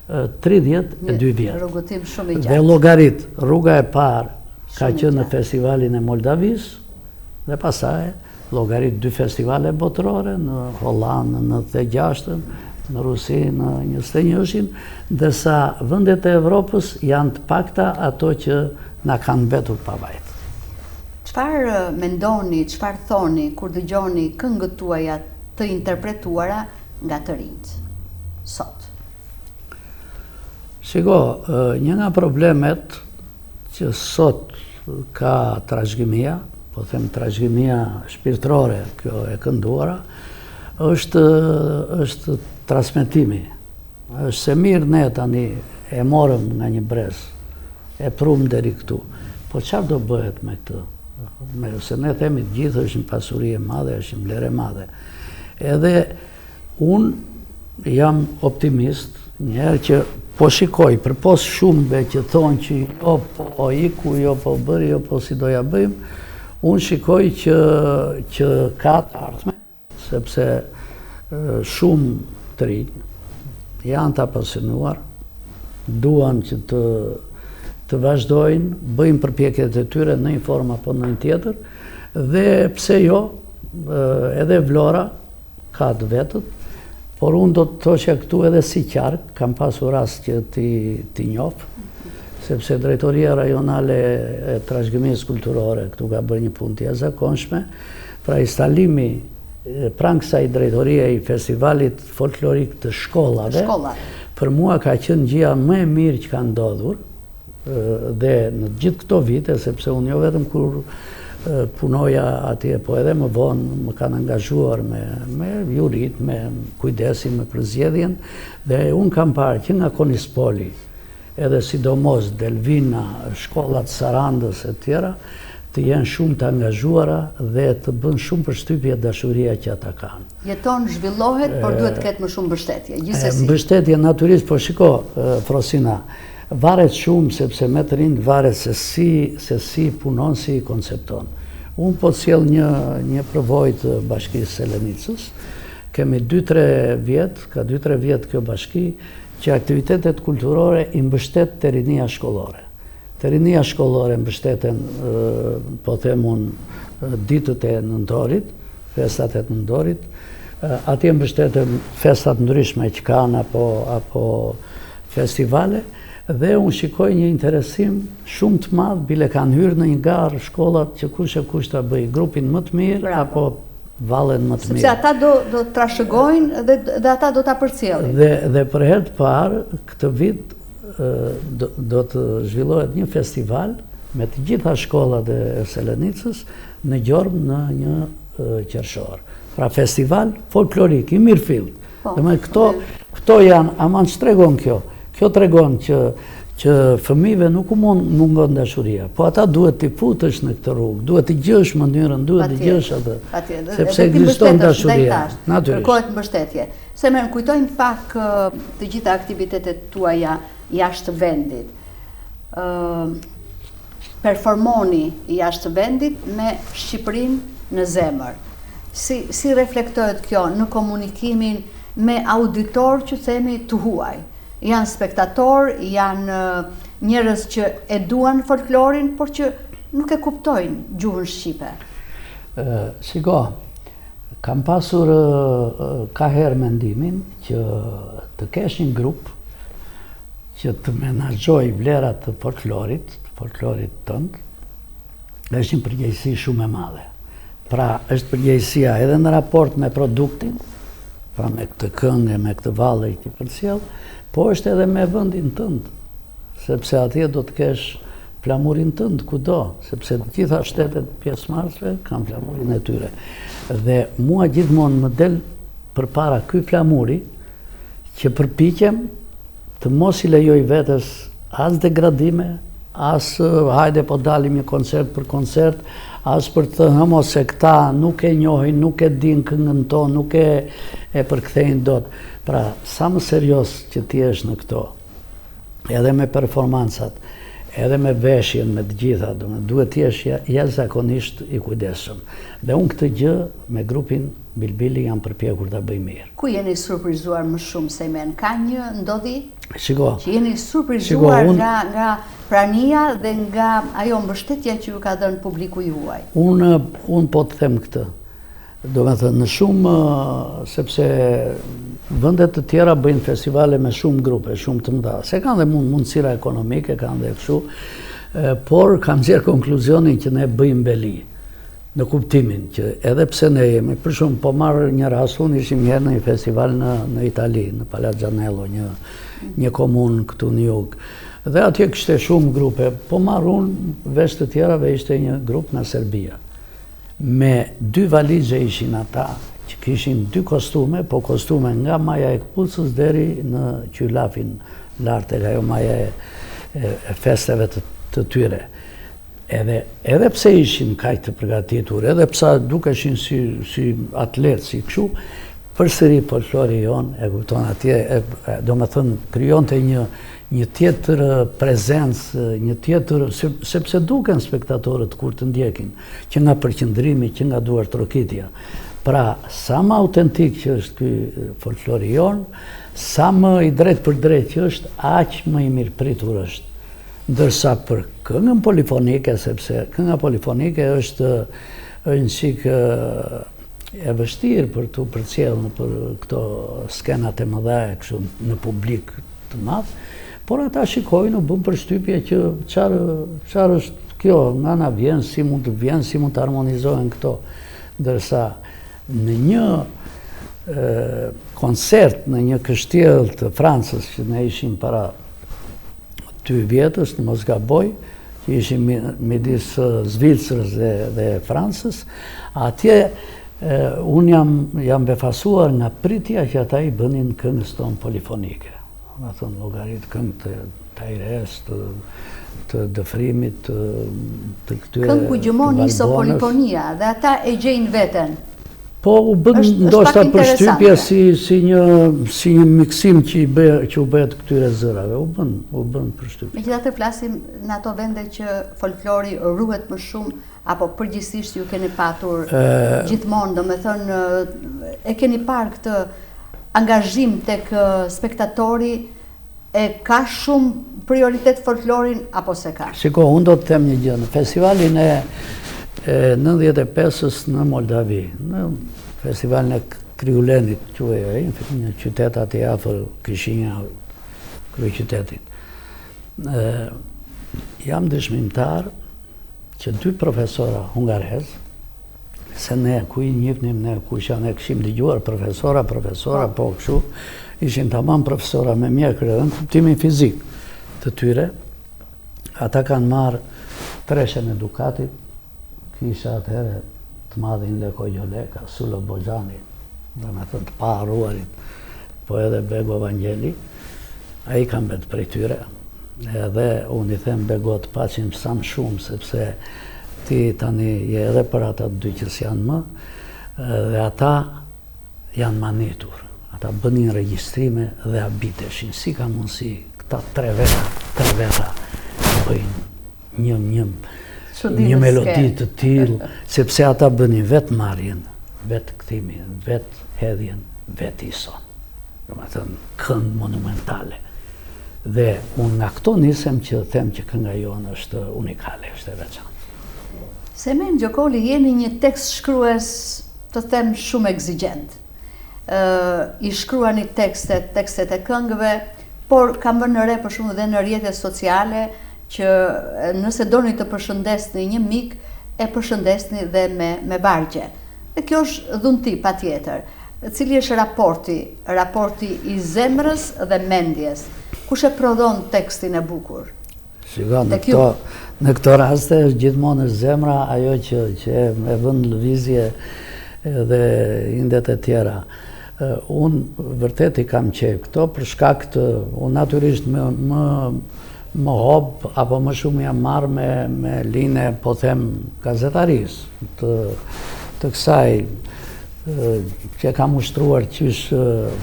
32 vjet. Rrugëtim shumë i gjatë. Dhe llogarit, rruga e parë ka qenë në festivalin e Moldavisë, dhe pastaj Llogarit dy festivale botërore, në Hollandë në 96-ën, në Rusi në 21-shin, ndërsa vendet e Evropës janë të pakta ato që na kanë mbetur pa vajt. Çfarë mendoni, çfarë thoni kur dëgjoni këngët tuaja të interpretuara nga të rinjtë sot? Shiko, një nga problemet që sot ka trashëgimia, po them trashëgimia shpirtërore, kjo e kënduara, është, është transmetimi. Është se mirë ne tani e morëm nga një brez, e prumë deri këtu. Po çfarë do bëhet me këtë? Me, se ne themi të gjithë është një pasuri e madhe, është një vlerë e madhe. Edhe Unë jam optimist, njëherë që po shikoj, përpos shumëve që thonë që jo po iku, jo po bëri, jo po si do ja bëjmë, unë shikoj që, që ka të ardhme, sepse shumë të rinj janë të apasionuar, duan që të, të vazhdojnë, bëjnë përpjekjet e tyre në një formë apo në një tjetër, dhe pse jo, edhe Vlora, ka të vetët, por unë do të thosha këtu edhe si qark, kam pasur rast që t'i, t'i njoh, sepse drejtoria rajonale e trashëgimisë kulturore këtu ka bërë një punë të jashtëzakonshme, pra instalimi pranë kësaj drejtorie i festivalit folklorik të shkollave, për mua ka qenë gjëja më e mirë që ka ndodhur, Dhe në të gjithë këto vite, sepse unë jo vetëm kur punoja atje, po edhe më vonë më kanë angazhuar me, me juritë, me kujdesin, me përzgjedhjen, dhe unë kam parë që nga Konispoli, edhe sidomos Delvina, shkollat Sarandës e tjera, të jenë shumë të angazhuara dhe të bën shumë përshtypje dashuria që ata kanë. Jeton, zhvillohet, por duhet të ketë më shumë mbështetje, gjithsesi. Mbështetje natyrisht, po shiko, Frosina, Varet shumë sepse me të rinjtë varet se si se si punon si i koncepton. Unë po të sjell një një përvojë të bashkisë Selenicës. Kemi 2-3 vjet, ka 2-3 vjet kjo bashki që aktivitetet kulturore i mbështet te rinia shkollore. Te rinia shkollore mbështeten, po them unë, ditët e nëntorit, festat e nëntorit, atje mbështeten festat ndryshme që kanë apo apo festivale dhe unë shikoj një interesim shumë të madh, bile kanë hyrë në një garë shkollat që kush e kush ta bëjë grupin më të mirë apo vallen më të mirë. Sepse ata do do të trashëgojnë dhe dhe ata do ta përcjellin. Dhe dhe për herë të parë këtë vit do, do të zhvillohet një festival me të gjitha shkollat e Selenicës në Gjorm në një qershor. Pra festival folklorik i mirëfilltë. Po, Domethënë këto, këto janë, aman ç'tregon kjo? Kjo tregon që që fëmijëve nuk u mund mungon dashuria, po ata duhet t'i futësh në këtë rrugë, duhet të gjesh mënyrën, duhet të gjesh atë. Patjetër. Sepse ekziston dashuria, natyrisht. Kërkohet mbështetje. Sejmen, kujtojmë pak të gjitha aktivitetet tuaja jashtë vendit. Ë performoni jashtë vendit me Shqipërinë në zemër. Si, si reflektohet kjo në komunikimin me auditorë që themi të huaj? Janë spektatorë, janë njerëz që e duan folklorin, por që nuk e kuptojnë gjuhën shqipe. Shiko, kam pasur kaherë mendimin që të kesh një grup që të menaxhojë vlerat të folklorit, të folklorit tënd, është një përgjegjësi shumë e madhe. Pra, është përgjegjësia edhe në raport me produktin, pra me këtë këngë, me këtë valle që përcjell, po është edhe me vendin tënd, sepse atje do të kesh flamurin tënd kudo, sepse të gjitha shtetet pjesëmarrëse kanë flamurin e tyre. Dhe mua gjithmonë më del përpara ky flamuri që përpiqem të mos i lejoj vetes as degradime, As hajde po dalim një koncert për koncert, as për të thënë hëmo se këta nuk e njohin, nuk e dinë këngën tonë, nuk e e përkthejnë dot. Pra, sa më serioz që ti jesh në këto, edhe me performancat, edhe me veshjen, me të gjitha, domethënë duhet të jesh jashtëzakonisht i kujdesshëm. Dhe unë këtë gjë me grupin Bilbili jam përpjekur ta bëj mirë. Ku jeni surprizuar më shumë Sejmen? Ka një ndodhi? Shiko. Që jeni surprizuar shiko, nga nga prania dhe nga ajo mbështetja që ju ka dhënë publiku juaj. Unë unë po të them këtë. Domethënë në shumë sepse vende të tjera bëjnë festivale me shumë grupe, shumë të mëdha. Se kanë dhe mund mundësira ekonomike, kanë dhe kështu, por kam nxjerrë konkluzionin që ne bëjmë beli. Në kuptimin që edhe pse ne jemi, për shembull, po marr një rast, unë ishim një herë në një festival në në Itali, në Palazzanello, një një komunë këtu në jug. Dhe atje kishte shumë grupe, po marr unë, veç të tjerave ishte një grup nga Serbia. Me dy valixhe ishin ata, që kishin dy kostume, po kostume nga maja e këpucës deri në qylafin lart tek ajo maja e, e, e festeve të, të tyre. Edhe, edhe pse ishin kaq të përgatitur, edhe pse dukeshin si, si atletë, si kështu, përsëri folklori jonë, e kupton atje, e, e, domethënë, krijonte një, një tjetër prezencë, një tjetër, sepse duken spektatorët kur të ndjekin, që nga përqendrimi, që nga duartrokitja. Pra, sa më autentik që është ky folklori jonë, sa më i drejtpërdrejtë që është, aq më i mirëpritur është. Ndërsa për këngën polifonike, sepse kënga polifonike është është një çikë e vështirë për t'u përcjellë nëpër këto skenat e mëdha kështu në publik të madh, por ata shikojnë, u bën përshtypje që çfarë çfarë është kjo, nga na vjen, si mund të vjen, si mund të harmonizohen këto. Ndërsa në një e, koncert në një kështjellë të Francës që ne ishim para dy vjetësh, në mos gaboj, që ishim midis Zvicrës dhe, dhe Francës, atje unë jam, jam befasuar nga pritja që ata i bënin këngës tonë polifonike. Domethënë, llogarit këngë të Tajres, të, të Dëfrimit, të, të këtyre... Këngë ku gjëmon iso-polifonia dhe ata e gjejnë veten. Po u bën ndoshta përshtypje si si një si një miksim që i bë që u bëhet këtyre zërave, u bën u bën përshtypje. Megjithatë flasim në ato vende që folklori ruhet më shumë apo përgjithësisht ju keni patur gjithmonë, domethënë e keni parë këtë angazhim tek spektatori E ka shumë prioritet folklorin apo s'e ka? Shiko, unë do të them një gjë, në festivalin e 95-ës në Moldavi, në festivalin e Kriulenit, quhej ai, një qytet aty afër Kishinjaut, kryeqytetit. Jam dëshmimtar që dy profesora hungarezë, se ne ku i njihnim ne kush janë, ne kishim dëgjuar profesora, profesora, po, po kështu, ishin tamam profesora me mjekër edhe në kuptimin fizik të tyre, ata kanë marrë treshen e Dukatit, kisha atëherë të madhin Leko Gjoleka, Sulo Bojani, domethënë të paharruarit, po edhe Bego Vangjeli, ai ka mbet prej tyre, Edhe unë i them Bego të paçim sa më shumë, sepse ti tani je edhe për ata të dy që s'janë më, dhe ata janë mahnitur. Ata bënin regjistrime dhe habiteshin, si ka mundësi këta tre veta, tre veta bëjnë një një një melodi të tillë, sepse ata bënin vetë marrjen, vetë kthimin, vetë hedhjen, vetë ison. Domethënë, këngë monumentale. Dhe unë nga këto nisem që them që kënga jonë është unikale, është e veçantë. Sejmen Gjokoli, jeni një tekstshkrues të them shumë ekzigjent. I shkruani tekstet, tekstet e këngëve, por kam vënë re për shembull dhe në rrjetet sociale që nëse doni të përshëndesni një mik, e përshëndesni dhe me me vargje. Dhe kjo është dhunti patjetër. Cili është raporti, raporti i zemrës dhe mendjes? Kush e prodhon tekstin e bukur? Shiko, në këto, në këto raste është gjithmonë është zemra ajo që, që e vën në lëvizje edhe indet e tjera. Unë vërtet i kam qejf këto për shkak të, unë natyrisht më, më, më hob apo më shumë jam marrë me me linjën po them gazetarisë të të kësaj që kam ushtruar qysh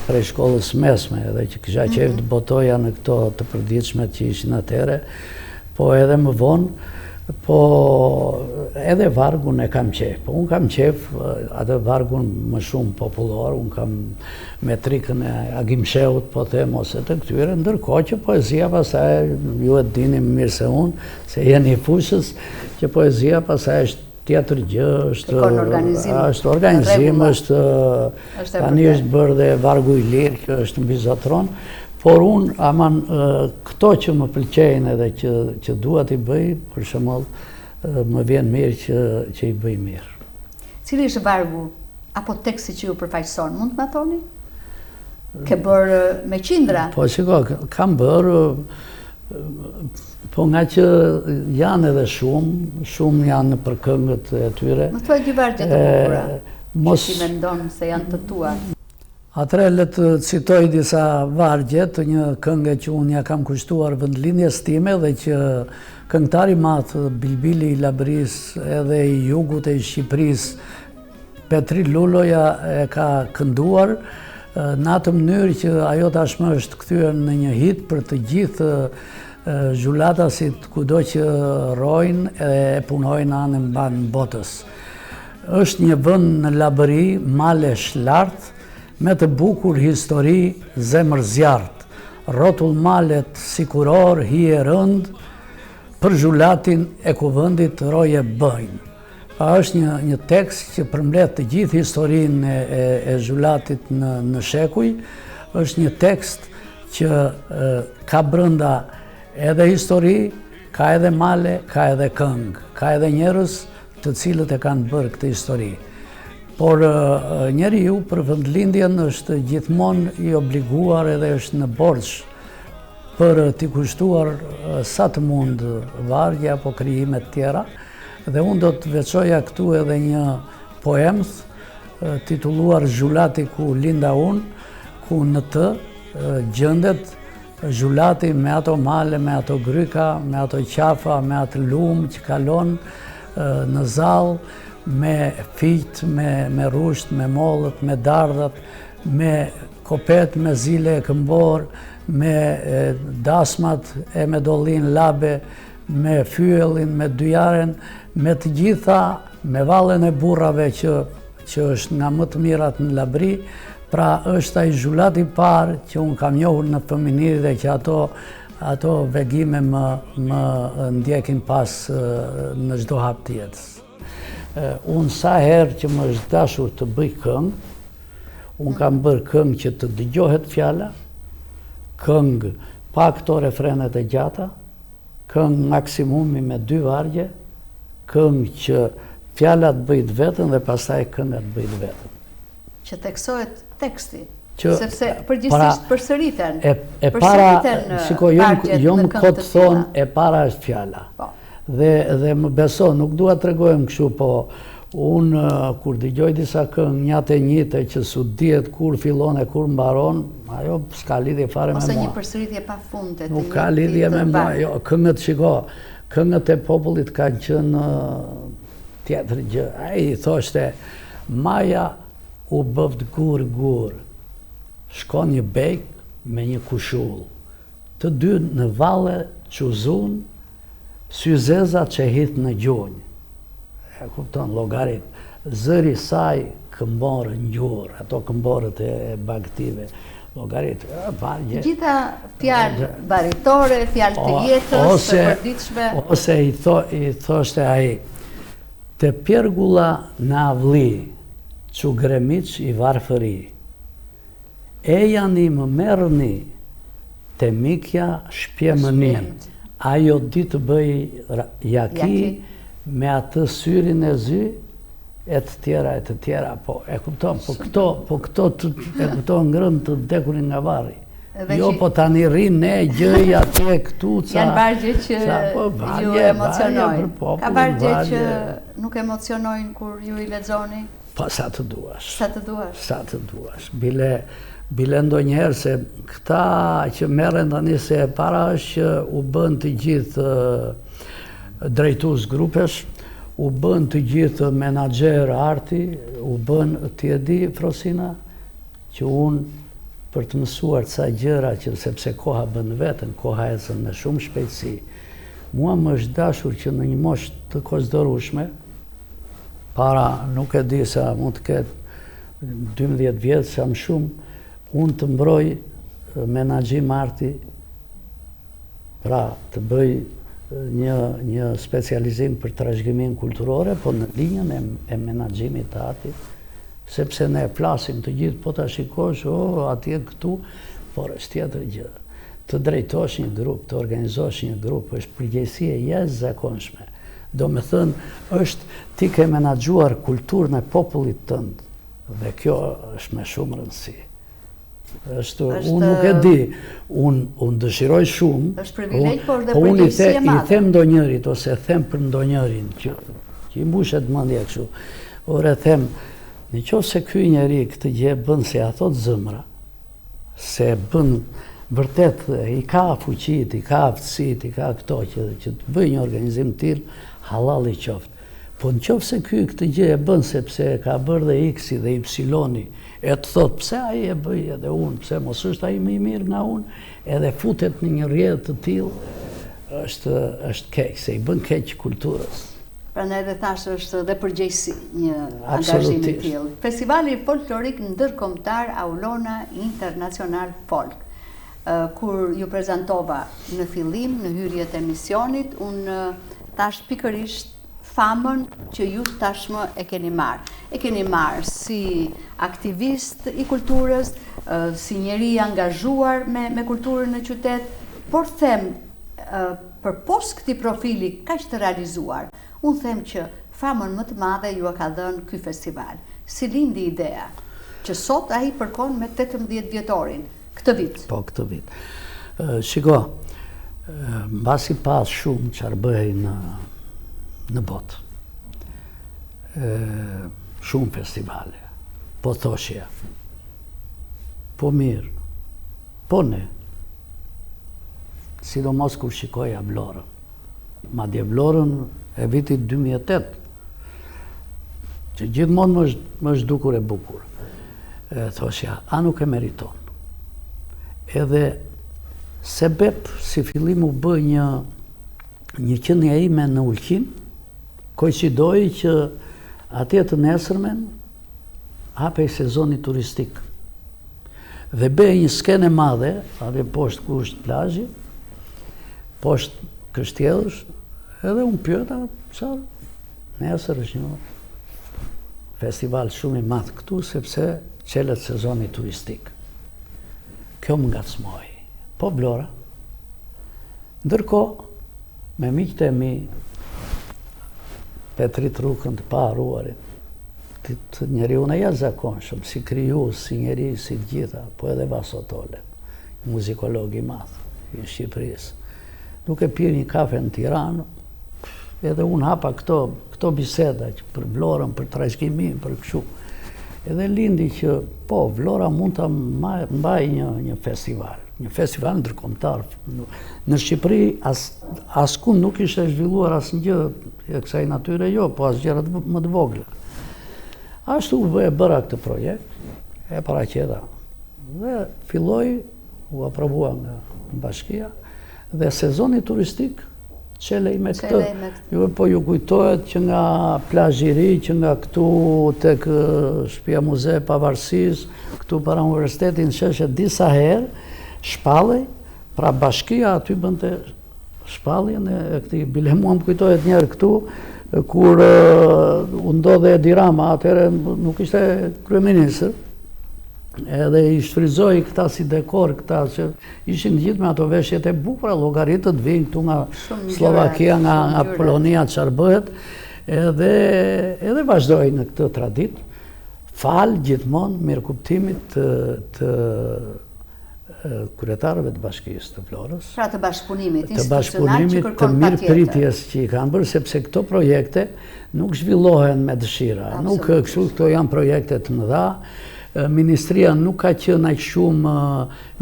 prej shkollës mesme edhe që kisha qejf mhm. të botoja në këto të përditshmet që ishin atëherë, po edhe më vonë, po edhe vargun e kam qejf. Po unë kam qejf atë vargun më shumë popullor, unë kam metrikën e Agim Shehut, po them ose të këtyre, ndërkohë që poezia pastaj ju e dini më mirë se unë, se jeni i fushës, që poezia pastaj është tjetër gjë, është organizim, është organizim, është tani është bërë dhe vargu i lirë që është mbizotëron, por unë aman këto që më pëlqejnë edhe që që dua t'i bëj, për shembull, më vjen mirë që që i bëj mirë. Cili është vargu apo teksti që ju përfaqëson, mund të ma thoni? Ke bërë me qindra? Po, shiko, kam bërë, Po ngaqë janë edhe shumë, shumë janë nëpër këngët e tyre. Më thuaj dy vargje të bukura, mos... që ti mendon se janë të tua. Atëherë le të citoj disa vargje të një kënge që unë ia kam kushtuar vendlindjes time dhe që këngëtari i madh Bilbili i Labërisë edhe i Jugut e i Shqipërisë Petrit Luloja e ka kënduar në atë mënyrë që ajo tashmë është kthyer në një hit për të gjithë zhulatasit kudo që rrojnë e punojnë anembanë botës. Është një vend në Labëri, malesh lart, me të bukur histori zemërzjarrtë, rrotull malet si kurorë hije rëndë, për Zhulatin e kuvendit roje bëjnë. Pra është një, një tekst që përmbledh të gjithë historinë e, e, e Zhulatit në, në shekuj, është një tekst që e, ka brenda edhe histori, ka edhe male, ka edhe këngë, ka edhe njerëz të cilët e kanë bërë këtë histori. Por njeriu për vendlindjen është gjithmonë i obliguar edhe është në borxh për t'i kushtuar sa të mund vargje apo krijime të tjera, dhe unë do të veçoja këtu edhe një poemë titulluar Zhulati ku linda unë, ku në të gjendet Zhulati me ato male, me ato gryka, me ato qafa, me atë lumë që kalon në zall, me fiqtë, me, me rrushtë, me mollët, me dardhat, me Kopetë me zile e këmborë, me dasmat e me dollinë labe, me fyellin, me dyjaren, me të gjitha, me vallen e burrave që, që është nga më të mirat në Labëri, pra është ai Zhulat i parë që unë kam njohur në fëmijëri dhe që ato, ato vegime më, më ndjekin pas në çdo hap të jetës. Unë sa herë që më është dashur të bëj këngë, Unë kam bërë këngë që të dëgjohet fjala, këngë pa këto refrenet e gjata, këngë maksimumi me dy vargje, këngë që fjala të bëjë të vetën dhe pastaj kënga të bëjë të vetën. Që theksohet teksti, që, sepse përgjithsisht pra, përsëriten. E, e para, shiko, jo, jo më kot thonë, e para është fjala. Po. Dhe, dhe më beso, nuk dua të tregohem kështu, po unë kur dëgjoj disa këngë një të njëjtë që s'u dihet kur fillon e kur mbaron, ajo s'ka lidhje fare me mua. Ose një përsëritje pa fund e të Nuk ka lidhje me mua, jo, këngët shiko, këngët e popullit kanë qenë tjetër gjë. Ai thoshte, maja u bëft gur gur, shkon një bejk me një kushull. Të dy në valle ç'u zunë, Syzeza ç'e hidh në gjunjë. E kupton, llogarit. Zëri i saj këmborë ngjur, ato këmborët e bagëtive. Llogarit, vargje. Të gjitha fjalë baritore, fjalë të jetës, të përditshme. Ose i, tho, i thoshte ai, te pjergulla në avlli, ç'u gremiç i varfëri. Ejani më merrni te mikja shpjemëni, ajo di të bëjë jaki me atë syrin e zy e të tjera e të tjera, po e kupton, po këto, po këto të, e kupton ngrënë të vdekurin nga varri. Jo, po tani rri ne gjëj atje këtu ca. Janë vargje që po, ju emocionojnë. Ka vargje që nuk emocionojnë kur ju i lexoni? Po sa të duash. Sa të duash. Sa të duash. Bile. Bile ndonjëherë se këta që merren tani se e para është që u bënë të gjithë drejtues grupesh, u bënë të gjithë menaxherë arti, u bënë, ti e di Frosina, që unë për të mësuar ca gjëra që sepse koha bën veten, koha ecën me shumë shpejtësi. Mua më është dashur që në një moshë të konsiderueshme, para nuk e di sa mund të ketë 12 vjet sa më shumë, unë të mbroj menaxhim arti, pra të bëj një, një specializim për trashëgiminë kulturore, po në linjën e, e menaxhimit të artit, sepse ne flasim të gjithë, po ta shikosh, o, oh, atje këtu, por është tjetër gjë. Të drejtosh një grup, të organizosh një grup, është përgjegjësi e jashtëzakonshme. Domethënë, është ti ke menaxhuar kulturën e popullit tënd, dhe kjo është me shumë rëndësi. Është, unë nuk e di, unë un dëshiroj shumë. Është privilegj, por dhe po përgjegjësi e madhe. I them ndonjërit, ose them për ndonjërin, që, që i mbushet mendja kështu. Ore them, në qoftë se ky njeri këtë gjë bën se ia thotë zemra, se bën vërtet i ka fuqitë, i ka aftësitë, i ka këto që, që të bëjë një organizim të tillë, hallall i qoftë. Po në qoftë se ky këtë gjë e bën sepse e ka bërë dhe X-i dhe Y-i, e të thotë pse ai e bëj edhe unë, pse mos është ai më i mirë nga unë, edhe futet në një rrjedhë të tillë, është, është keq, se i bën keq kulturës. Prandaj dhe thashë është dhe përgjegjësi një angazhim i tillë. Festivali Folklorik Ndërkombëtar Aulona International Folk. Kur ju prezantova në fillim, në hyrje të emisionit, unë thashë pikërisht famën që ju tashmë e keni marrë. E keni marrë si aktivist i kulturës, si njeri i angazhuar me, me kulturën në qytet, por them Përpos këtij profili kaq të realizuar, unë them që famën më të madhe jua ka dhënë ky festival. Si lindi idea, që sot ai përkon me 18 vjetorin, këtë vit? Po, këtë vit. Shiko, mbasi pashë shumë çfarë bëhej në në botë. Shumë festivale. Po thoshja. Po mirë. Po ne. Sidomos kur shikoja Vlorën. Madje Vlorën e vitit 2008, që gjithmonë më është, më është dukur e bukur. E, thoshja, a nuk e meriton? Edhe sebep si fillim u bë një, një qenie ime në Ulqin, koinçidoi që atje të nesërmen hapej sezoni turistik. Dhe bëhej një skenë e madhe, atje poshtë ku është plazhi, poshtë kështjellës, edhe unë pyeta, çfarë? Nesër është një festival shumë i madh këtu, sepse çelet sezoni turistik. Kjo më ngacmoi. Po Vlora. Ndërkohë, me miqtë e mi, Petrit Rukën të paharruarin, të, të njeriun e jashtëzakonshëm, si krijues, si njeri, si të gjitha, po edhe Vaso Tolen, muzikolog i madh i Shqipërisë. Duke pirë një kafe në Tiranë, edhe unë hapa këto, këto biseda që për Vlorën, për trashëgiminë, për kështu. Edhe lindi që, po, Vlora mund ta mbajë një, një festival, një festival ndërkombëtar. Në Shqipëri as, askund nuk ishte zhvilluar asnjë gjë e kësaj natyre, jo, po as gjërat më të vogla. Ashtu e bëra këtë projekt, e paraqita. Dhe filloi, u aprovua nga bashkia, dhe sezoni turistik çelej me këtë. Ju po ju kujtohet që nga plazhi i ri, që nga këtu tek shtëpia muze e pavarësisë, këtu para universitetit në sheshe disa herë shpallej, pra bashkia aty bënte shpalljen e këtij. Bile mua më kujtohet një herë këtu kur u ndodhe Edi Rama, atëherë nuk ishte kryeministër, edhe i shfrytëzoi këta si dekor, këta që ishin gjithë me ato veshjet e bukura, llogaritët vijnë këtu nga Sllovakia, nga, nga Polonia, çfarë bëhet, edhe, edhe vazhdoi në këtë traditë, falë gjithmonë mirëkuptimit të, të kryetarëve të bashkisë të Vlorës. Pra të bashkëpunimit institucional që kërkon të mirëpritjes që i kanë bërë, sepse këto projekte nuk zhvillohen me dëshira. Nuk kështu këto janë projekte të mëdha. Ministria nuk ka qenë aq shumë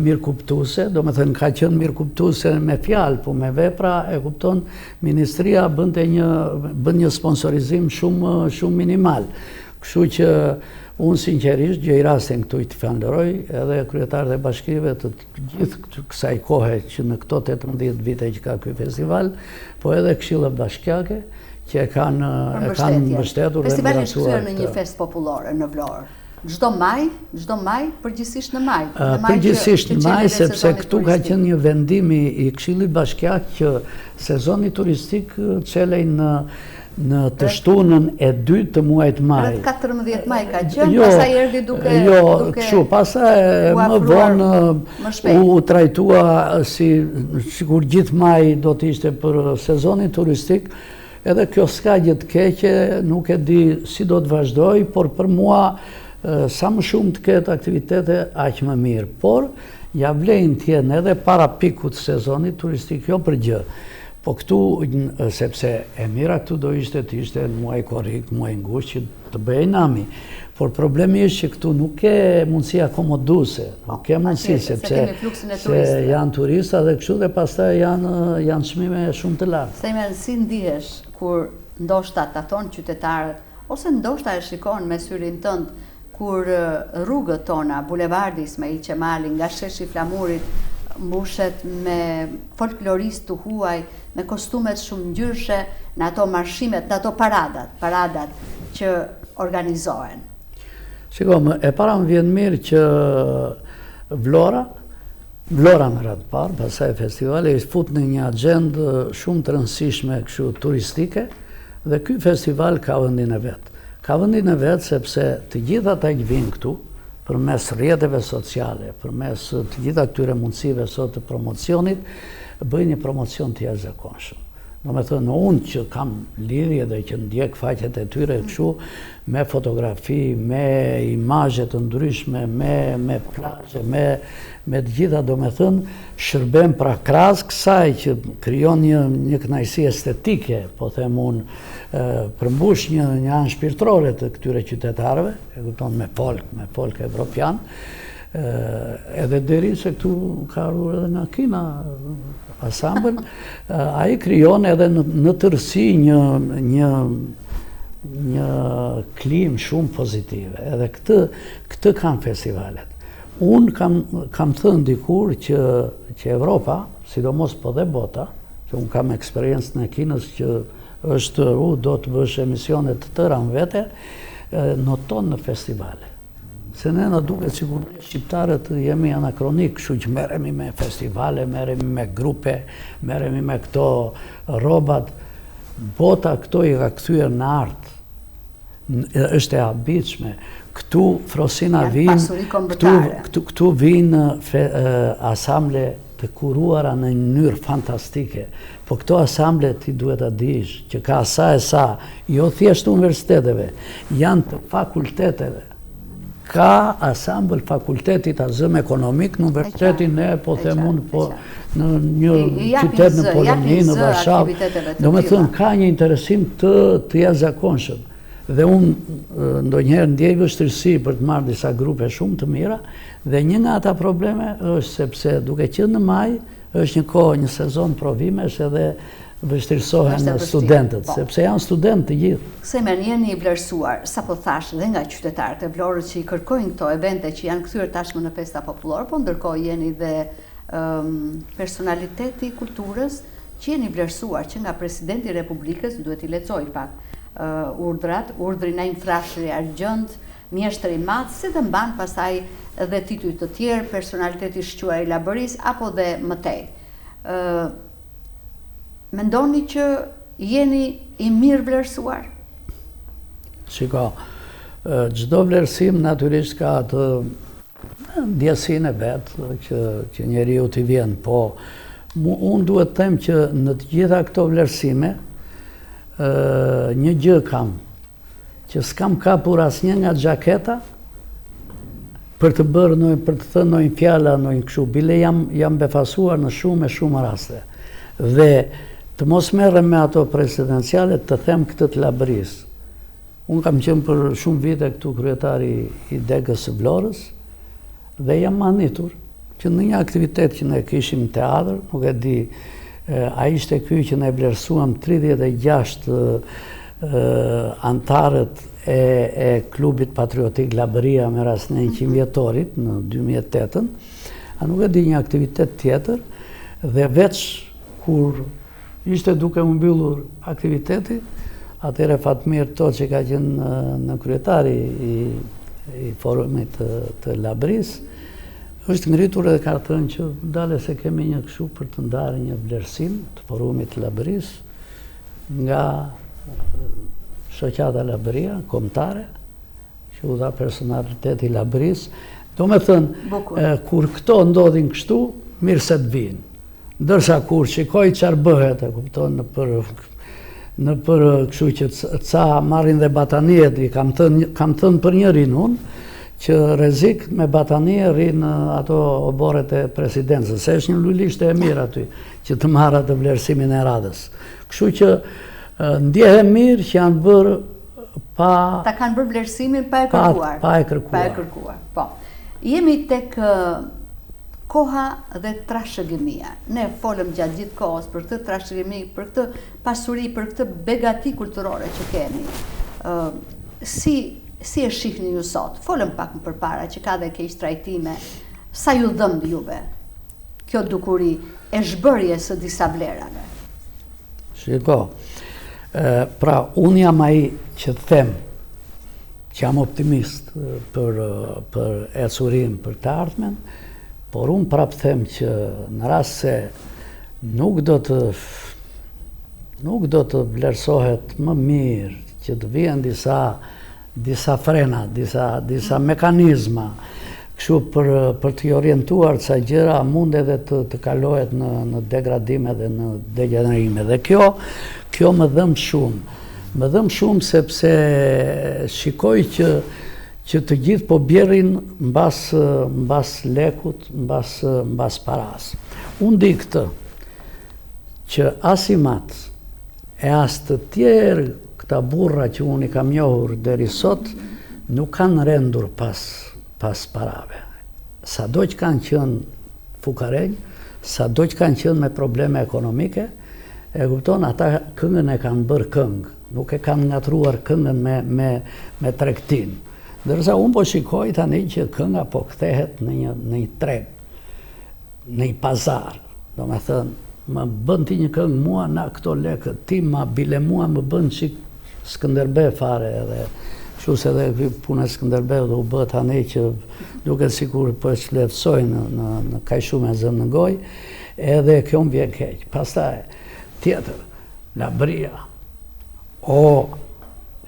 mirëkuptuese, domethënë ka qenë mirëkuptuese me fjalë, po me vepra e kupton, ministria bënte një bën një sponsorizim shumë shumë minimal. Kështu që unë sinqerisht gjej rastin këtu të falënderoj edhe kryetarët e bashkive të gjithë kësaj kohe që në këto 18 vite që ka ky festival, po edhe këshillat bashkiake që e kanë e kanë mbështetur dhe Festivali është kthyer në një festë popullore në Vlorë. Çdo maj, çdo maj, përgjithsisht në maj. Në maj përgjithsisht në maj, sepse këtu ka qenë një vendim i Këshillit Bashkiak që sezoni turistik çelej në në të shtunën e dytë të muajit maj. Rreth 14 maj ka qenë, jo, pastaj erdhi duke jo, duke kështu, pastaj më vonë u trajtua si sikur gjithë maji do të ishte për sezonin turistik, Edhe kjo s'ka gjë të keqe, nuk e di si do të vazhdojë, por për mua sa më shumë të ketë aktivitete, aq më mirë. Por, ia vlejnë të jenë edhe para pikut të sezonit turistik, jo për gjë. Po këtu, sepse e mira këtu do ishte të ishte në muaj korrik, muaj gusht, që të bëhej nami. Por problemi është që këtu nuk ke mundësi akomoduese, nuk ke mundësi, sepse se janë turista dhe kështu dhe pastaj janë, janë çmime shumë të larta. Sejmen, si ndihesh kur ndoshta ta thonë qytetarët, ose ndoshta e shikon me syrin tënd, kur rrugët tona, bulevardi Ismail Qemali, nga sheshi i Flamurit, mbushet me folkloristë të huaj, me kostumet shumëngjyrëshe në ato marshimet, në ato paradat, paradat që organizohen. Shiko, më, e para më vjen mirë që Vlora, Vlora në radhë të parë, pastaj festivali, është fut në një axhendë shumë të rëndësishme kështu turistike, dhe ky festival ka vendin e vet. Ka vendin e vet sepse të gjithë ata që vijnë këtu, përmes rrjeteve sociale, përmes të gjitha këtyre mundësive sot të promocionit, bëjnë një promocion të jashtëzakonshëm. Domethënë, unë që kam lidhje dhe që ndjek faqet e tyre kështu, me fotografi, me imazhe të ndryshme, me, me plazhe, me, me të gjitha, domethënë, shërben pra krahas kësaj që krijon një, një kënaqësi estetike, po them unë, përmbush një, një anë shpirtërore të këtyre qytetarëve, e kupton me folk, me folk evropian, edhe deri se këtu ka ardhur edhe nga Kina ansambël, ai krijon edhe në, në tërësi një, një, një klimë shumë pozitive. Edhe këtë, këtë kanë festivalet. Unë kam, kam thënë dikur që, që Evropa, sidomos po dhe bota, që unë kam eksperiencën e Kinës që është, u, do të bësh emisione të tëra në vete, noton në festivale. Se ne na duket sikur ne shqiptarët jemi anakronik, kështu që merremi me festivale, merremi me grupe, merremi me këto rrobat. Bota këto i ka kthyer në art. Është e habitshme. Këtu Frosina vijnë, këtu, këtu, këtu vijnë asamble të kuruara në një mënyrë fantastike. Po këto asamble ti duhet ta dish që ka sa e sa, jo thjesht të universiteteve, janë të fakulteteve. Ka asambël fakulteti ta zëmë ekonomik në universitetin e, po them unë, po në një qytet në Poloni, në Varshavë. Domethënë, ka një interesim të, të jashtëzakonshëm. Dhe unë ndonjëherë ndjej vështirësi për të marrë disa grupe shumë të mira, dhe një nga ata probleme është sepse duke qenë në maj, është një kohë, një sezon provimesh edhe vështirësohen studentët, po. sepse janë studentë të gjithë. Sejmen, jeni i vlerësuar, sapo thashë dhe nga qytetarët e Vlorës që i kërkojnë këto evente që janë kthyer tashmë në festa popullore, po ndërkohë jeni dhe um, personaliteti i kulturës që jeni vlerësuar që nga presidenti i Republikës, duhet t'i lexoj pak uh, urdhrat, urdhri Naim Frashëri Argjend, Mjeshtër i Madh, si dhe mban pastaj dhe tituj të tjerë, personalitet i shquar i Labërisë apo dhe më tej. Ë Mendoni që jeni i mirëvlerësuar? Shiko, çdo vlerësim natyrisht ka atë ndjesinë e vet që që njeriut i vjen, po unë duhet të them që në të gjitha këto vlerësime ë një gjë kam që s'kam kapur asnjë nga xhaketa për të bërë në për të thënë ndonjë fjalë ndonjë kështu, bile jam jam befasuar në shumë e shumë raste. Dhe të mos merrem me ato presidenciale, të them këtë të Labërisë. Unë kam qenë për shumë vite këtu kryetari i degës së Vlorës dhe jam mahnitur që në një aktivitet që ne kishim në teatër, nuk e di a ishte ky që ne vlerësuam 36 anëtarët e, e klubit patriotik Labëria me rastin e 100 vjetorit në 2008-ën, a nuk e di një aktivitet tjetër dhe veç kur Ishte duke u mbyllur aktiviteti, atëherë Fatmir Toçi ka qenë nënkryetari i, i forumit të, të Labërisë, është ngritur edhe ka thënë që dale se kemi një kështu për të ndarë një vlerësim të forumit të Labërisë nga shoqata Labëria, kombëtare, që u dha personaliteti i Labërisë. Domethënë, kur këto ndodhin kështu, mirë se të vijnë. Ndërsa kur shikoj çfarë bëhet, e kupton, nëpër nëpër kështu që ca marrin dhe batanijet, i kam thënë kam thënë për njërin unë që rrezik me batanije rri në ato oborret e presidencës, se është një lulishte e mirë aty që të marrë atë vlerësimin e radhës. Kështu që ndjehem mirë që janë bërë pa Ta kanë bërë vlerësimin pa e kërkuar. Pa, pa e kërkuar. Pa e kërkuar. Po. Jemi tek koha dhe trashëgimia. Ne folëm gjatë gjithë kohës për këtë trashëgimi, për këtë pasuri, për këtë begati kulturore që kemi. Ë si si e shihni ju sot? Folëm pak më përpara që ka dhe keqtrajtime. Sa ju dhëmb juve kjo dukuri e zhbërjes së disa vlerave? Shiko, pra unë jam ai që them që jam optimist për, për ecurinë, për të ardhmen, por unë prapë them që në rast se nuk do të nuk do të vlerësohet më mirë që të vihen disa disa frena, disa, disa mekanizma, kështu për, për t'i orientuar ca gjëra, mund edhe të, të kalohet në, në degradime dhe në degjenerime. Dhe kjo, kjo më dhëmb shumë. Më dhëmb shumë sepse shikoj që, që të gjithë po bjerin mbas, mbas lekut, mbas, mbas parasë. Unë di këtë, që as im atë, e as të tjerë Këta burra që unë i kam njohur deri sot nuk kanë rendur pas pas parave. Sado që kanë qenë fukarenj, sado që kanë qenë me probleme ekonomike, e kupton, ata këngën e kanë bërë këngë, nuk e kanë ngatërruar këngën me me me tregtinë. Ndërsa unë po shikoj tani që kënga po kthehet në një në një treg. në një pazar, domethënë, më bën ti një këngë mua na këto lekë, ti ma bile mua më bën çik Skënderbe fare edhe kështu se edhe ky puna e Skënderbeut u bë tani që duket sikur po e çvlerësojnë në në në kaq shumë e zënë në gojë, edhe kjo më vjen keq. Pastaj tjetër, Labëria o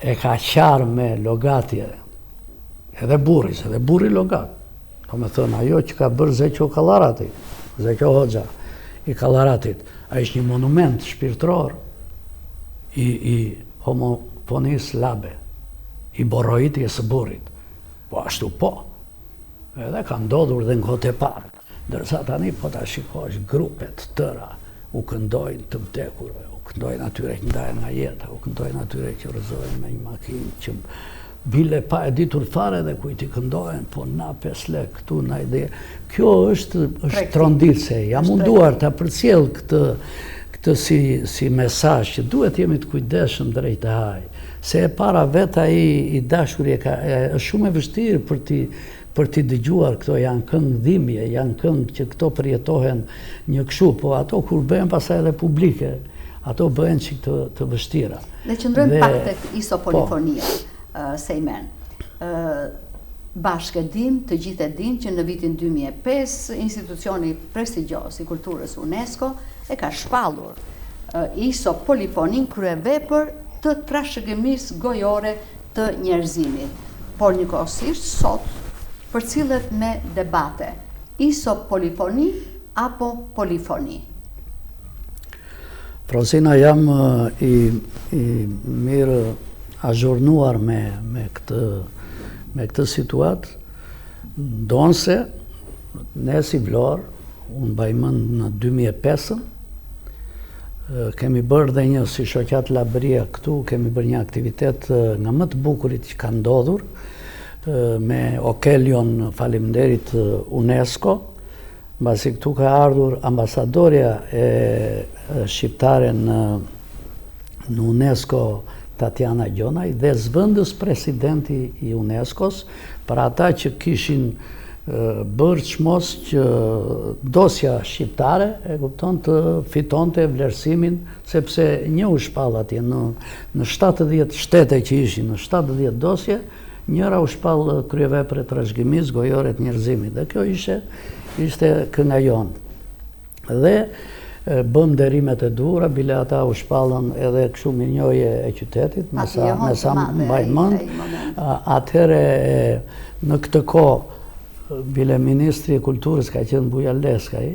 e ka qarë me logatje edhe burri, se edhe burri logat. Domethënë, ajo që ka bërë Zeqo Kallarati, Zeqo Hoxha i Kallaratit, ai është një monument shpirtëror i, i homofonisë labe, i borojitjes së burrit. Po ashtu po, edhe ka ndodhur dhe në kohët e para. Ndërsa tani po ta shikosh grupe të tëra u këndojnë të vdekurve, u këndojnë atyre që ndahen nga jeta, u këndojnë atyre që rrëzohen me një makinë që bile pa e ditur fare dhe kujt i këndohen, po na 5 lek këtu na ide. Kjo është është tronditëse. Jam munduar ta përcjell këtë këtë si si mesazh që duhet të jemi të kujdesshëm drejt haj. Se e para vetë ai i dashuri e ka e, është shumë e vështirë për t'i për t'i dëgjuar këto janë këngë dhimbje, janë këngë që këto përjetohen një kështu, po ato kur bëhen pastaj edhe publike, ato bëhen çik të, të vështira. Dhe qëndrojmë pak tek isopolifonia, po. Sejmen. Bashkë e dim, të gjithë e dim që në vitin 2005 institucioni prestigjioz i kulturës UNESCO e ka shpallur isopolifoninë kryevepër të trashëgimisë gojore të njerëzimit, por njëkohësisht sot përcillet me debate, isopolifoni apo polifoni? Frosina, jam i, i mirë azhurnuar me, me këtë, me këtë situatë, ndonëse ne si Vlorë, unë mbaj mend në 2005-ën. Kemi bërë dhe një si shoqatë Labëria këtu, kemi bërë një aktivitet nga më të bukurit që ka ndodhur me Okelion, faleminderit UNESCO, mbasi këtu ka ardhur ambasadorja e shqiptare në në UNESCO Tatjana Gjonaj dhe zëvendës presidenti i UNESCO-s për ata që kishin bërë çmos që dosja shqiptare, e kupton, të fitonte vlerësimin, sepse një u shpall atje në, në 70 shtete që ishin, në 70 dosje, njëra u shpall kryevepër e trashëgimisë gojore të njerëzimit, dhe kjo ishte, ishte kënga jonë. Dhe bëmë nderimet e duhura, bile ata u shpallën edhe kështu mirënjohje e qytetit, me sa, me sa mbaj mend. Atëherë në këtë kohë, bile ministri i kulturës ka qenë Bujar Leskaj,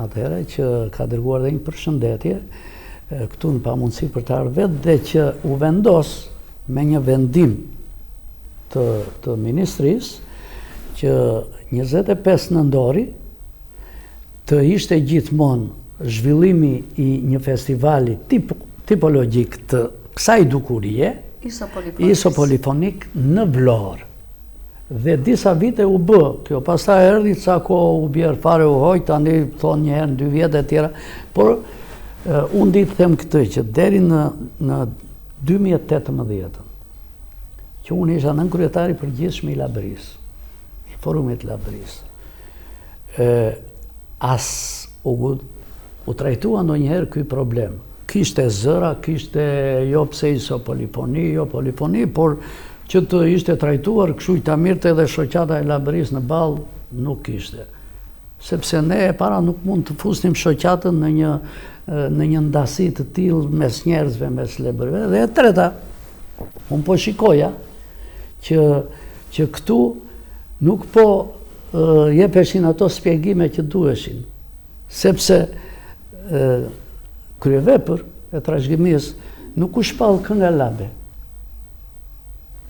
atëherë që ka dërguar dhe një përshëndetje, këtu në pamundësi për të ardhur vetë dhe që u vendos me një vendim të, të ministrisë, që 25 nëntori, të ishte gjithmonë zhvillimi i një festivali tip, tipologjik të kësaj dukurie, isopolifonik në Vlorë. Dhe disa vite u bë, kjo pastaj erdhi ca kohë u bjerë fare u hoq, tani thonë një herë në dy vjet e tjera, por unë di të them këtë që deri në, në 2018-ën, që unë isha nënkryetari i përgjithshëm i Labërisë, i forumit të Labërisë, e, as u, u trajtua ndonjëherë ky problem. Kishte zëra, kishte jo pse isopolifoni, jo polifoni, por që të ishte trajtuar kështu ta merrte edhe shoqata e Labërisë në ballë, nuk kishte. Sepse ne e para nuk mund të fusnim shoqatën në një në një ndasi të tillë mes njerëzve, mes lebërve. Dhe e treta, unë po shikoja që që këtu nuk po jepeshin ato shpjegime që duheshin, sepse kryevepër e trashëgimisë nuk u shpall kënga labe.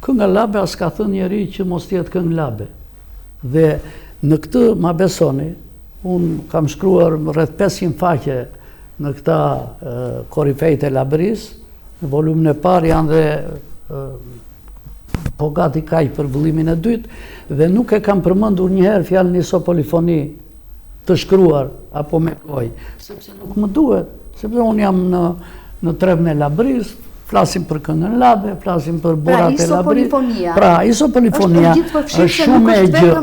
Kënga labe as ka thënë njeri që mos të jetë këngë labe. Dhe në këtë ma besoni, unë kam shkruar rreth 500 faqe në këta korifejt e Labërisë, në volumin e parë janë dhe po gati kaq për vëllimin e dytë, dhe nuk e kam përmendur njëherë fjalën isopolifoni të shkruar apo me gojë, sepse nuk më duhet, sepse unë jam në, në trevën e Labërisë, flasim për këngën labe, flasim për pra, burrat e Labërisë. Pra, isopolifonia është shumë e gjerë,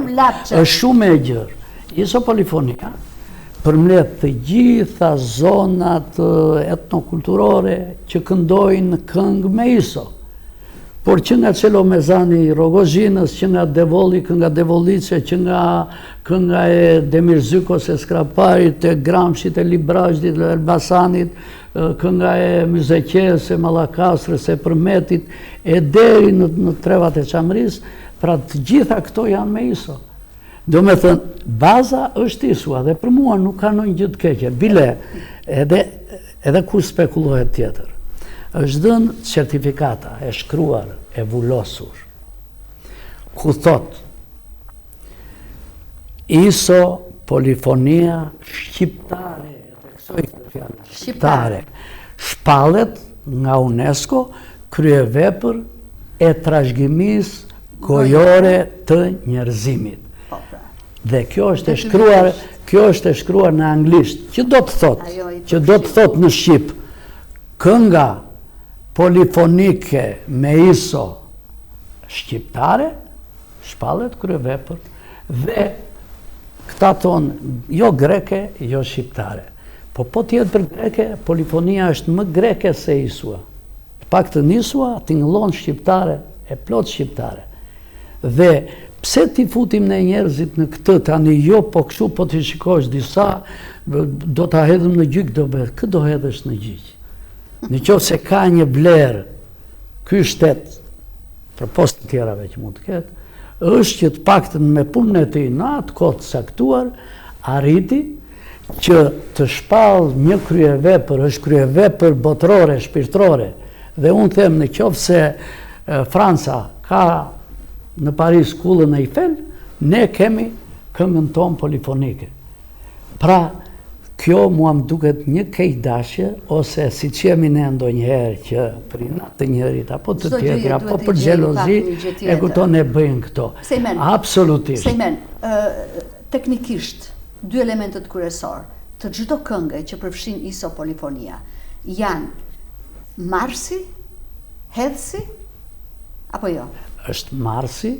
është shumë e gjerë. Isopolifonia përmbledh të gjitha zonat etnokulturore që këndojnë këngë me iso. Por që nga Çelomezani i Rrogozhinës, që nga Devolli, kënga devollice, që nga kënga e Demirzykos e Skraparit, e Gramshit, e Librazhdit, e Elbasanit, kënga e Myzeqesë, e Mallakastrës, e Përmetit, e deri në, në trevat e Çamërisë, pra të gjitha këto janë me iso. Domethënë, baza është isua dhe për mua nuk ka ndonjë gjë të keqe. Bile, edhe, edhe kur spekulohet tjetër. është dhënë certifikata e shkruar, e vulosur, ku thotë, iso polifonia shqiptare, e theksoj këtë fjalë, shqiptare, shpallet nga UNESCO kryevepër e trashëgimisë gojore të njerëzimit. Po, pra. Dhe kjo është e shkruar, kjo është e shkruar në anglisht, që do të thotë, që do të thotë në shqip, kënga polifonike me iso shqiptare, shpallet kryevepër dhe këta thonë jo greke, jo shqiptare. Po po të jetë për greke, polifonia është më greke se isua. Të paktën isua tingëllon shqiptare, e plot shqiptare. Dhe pse t'i futim ne njerëzit në këtë tani jo po kështu po t'i shikosh disa do ta hedhim në gjyq do bëhet. Kë do hedhësh në gjyq? Në qoftë se ka një vlerë ky shtet përpos të tjerave që mund të ketë, është që të paktën me punën e tij në atë kohë të caktuar arriti që të shpallë një kryevepër, është kryevepër botërore, shpirtërore. Dhe unë them në qoftë se Franca ka në Paris kullën Eiffel, ne kemi këngën tonë polifonike. Pra, Kjo mua më duket një keqdashje ose siç jemi ne ndonjëherë që për inat të njërit apo të tjetrit apo për xhelozi e kupton e bëjnë këto. Sejmen, Absolutisht. Sejmen, teknikisht dy elementët kryesorë të çdo kënge që përfshin isopolifonia janë marrësi, hedhësi apo jo? Është marrësi,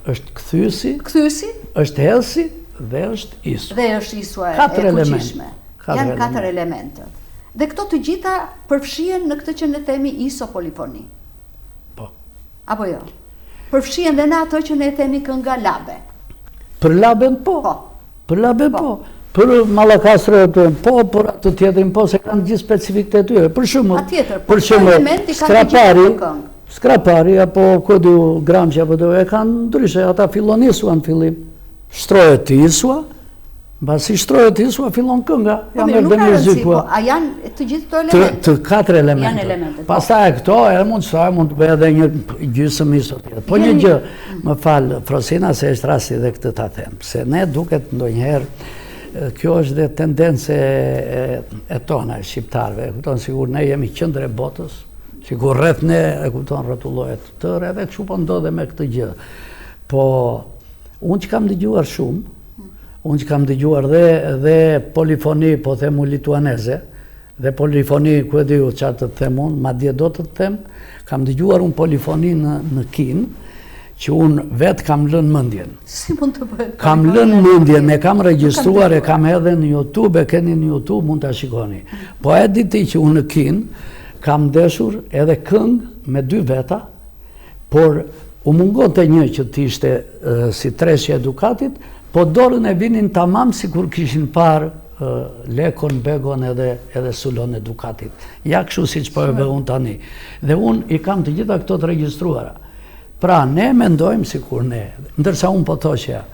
është kthyesi, kthyesi, është hedhësi dhe është iso. Dhe është iso e fuqishme. Janë katër elementët. Dhe këto të gjitha përfshihen në këtë që ne themi isopolifoni. Po. Apo jo? Përfshihen dhe në ato që ne themi kënga labe. Për laben po. Po. Për laben po. po. Për Mallakastrën po, për atë tjetrin po, se kanë gjithë specifikat e tyre. Për shembull, po, për shembull, Skrapari, Skrapari apo ku di Gramshi apo do e kanë ndryshe, ata fillon isua në fillim. Shtrohet isua, mbasi shtrohet isua fillon kënga. Po ja mirë, nuk ka rëndësi, po, a janë të gjithë këto elemente? Të, të katër elemente. Janë elemente. Po. Pastaj këto edhe mund të shtoje, mund të bëj edhe një gjysmë iso tjetër. Po një gjë, më fal, Frosina, se është rasti dhe këtë ta them, se ne duket ndonjëherë, kjo është dhe tendencë e, e tona, e shqiptarëve, e kupton, sikur ne jemi qendër e botës, Sikur rreth ne, e kupton, rrotullohet tërë, edhe kështu po ndodh me këtë gjë. Po, unë që kam dëgjuar shumë, unë që kam dëgjuar dhe, dhe polifoni, po them unë lituaneze, dhe polifoni, ku e di unë çfarë të them unë, madje do të them, kam dëgjuar unë polifoni në, në Kinë, që unë vetë kam lënë mendjen. Si mund të bëhet? Kam lënë mendjen, e kam regjistruar, e kam edhe në YouTube, e keni në YouTube, mund ta shikoni. Po e di ti që unë në Kinë kam ndeshur edhe këngë me dy veta, por u mungonte një që të ishte si treshja e Dukatit, po dorën e vinin tamam sikur kishin parë Lekon, Begon edhe, edhe Sulon e Dukatit. Ja kështu siç po e vë unë tani. Dhe unë i kam të gjitha këto të regjistruara. Pra, ne mendojmë sikur ne, ndërsa unë po thoshja,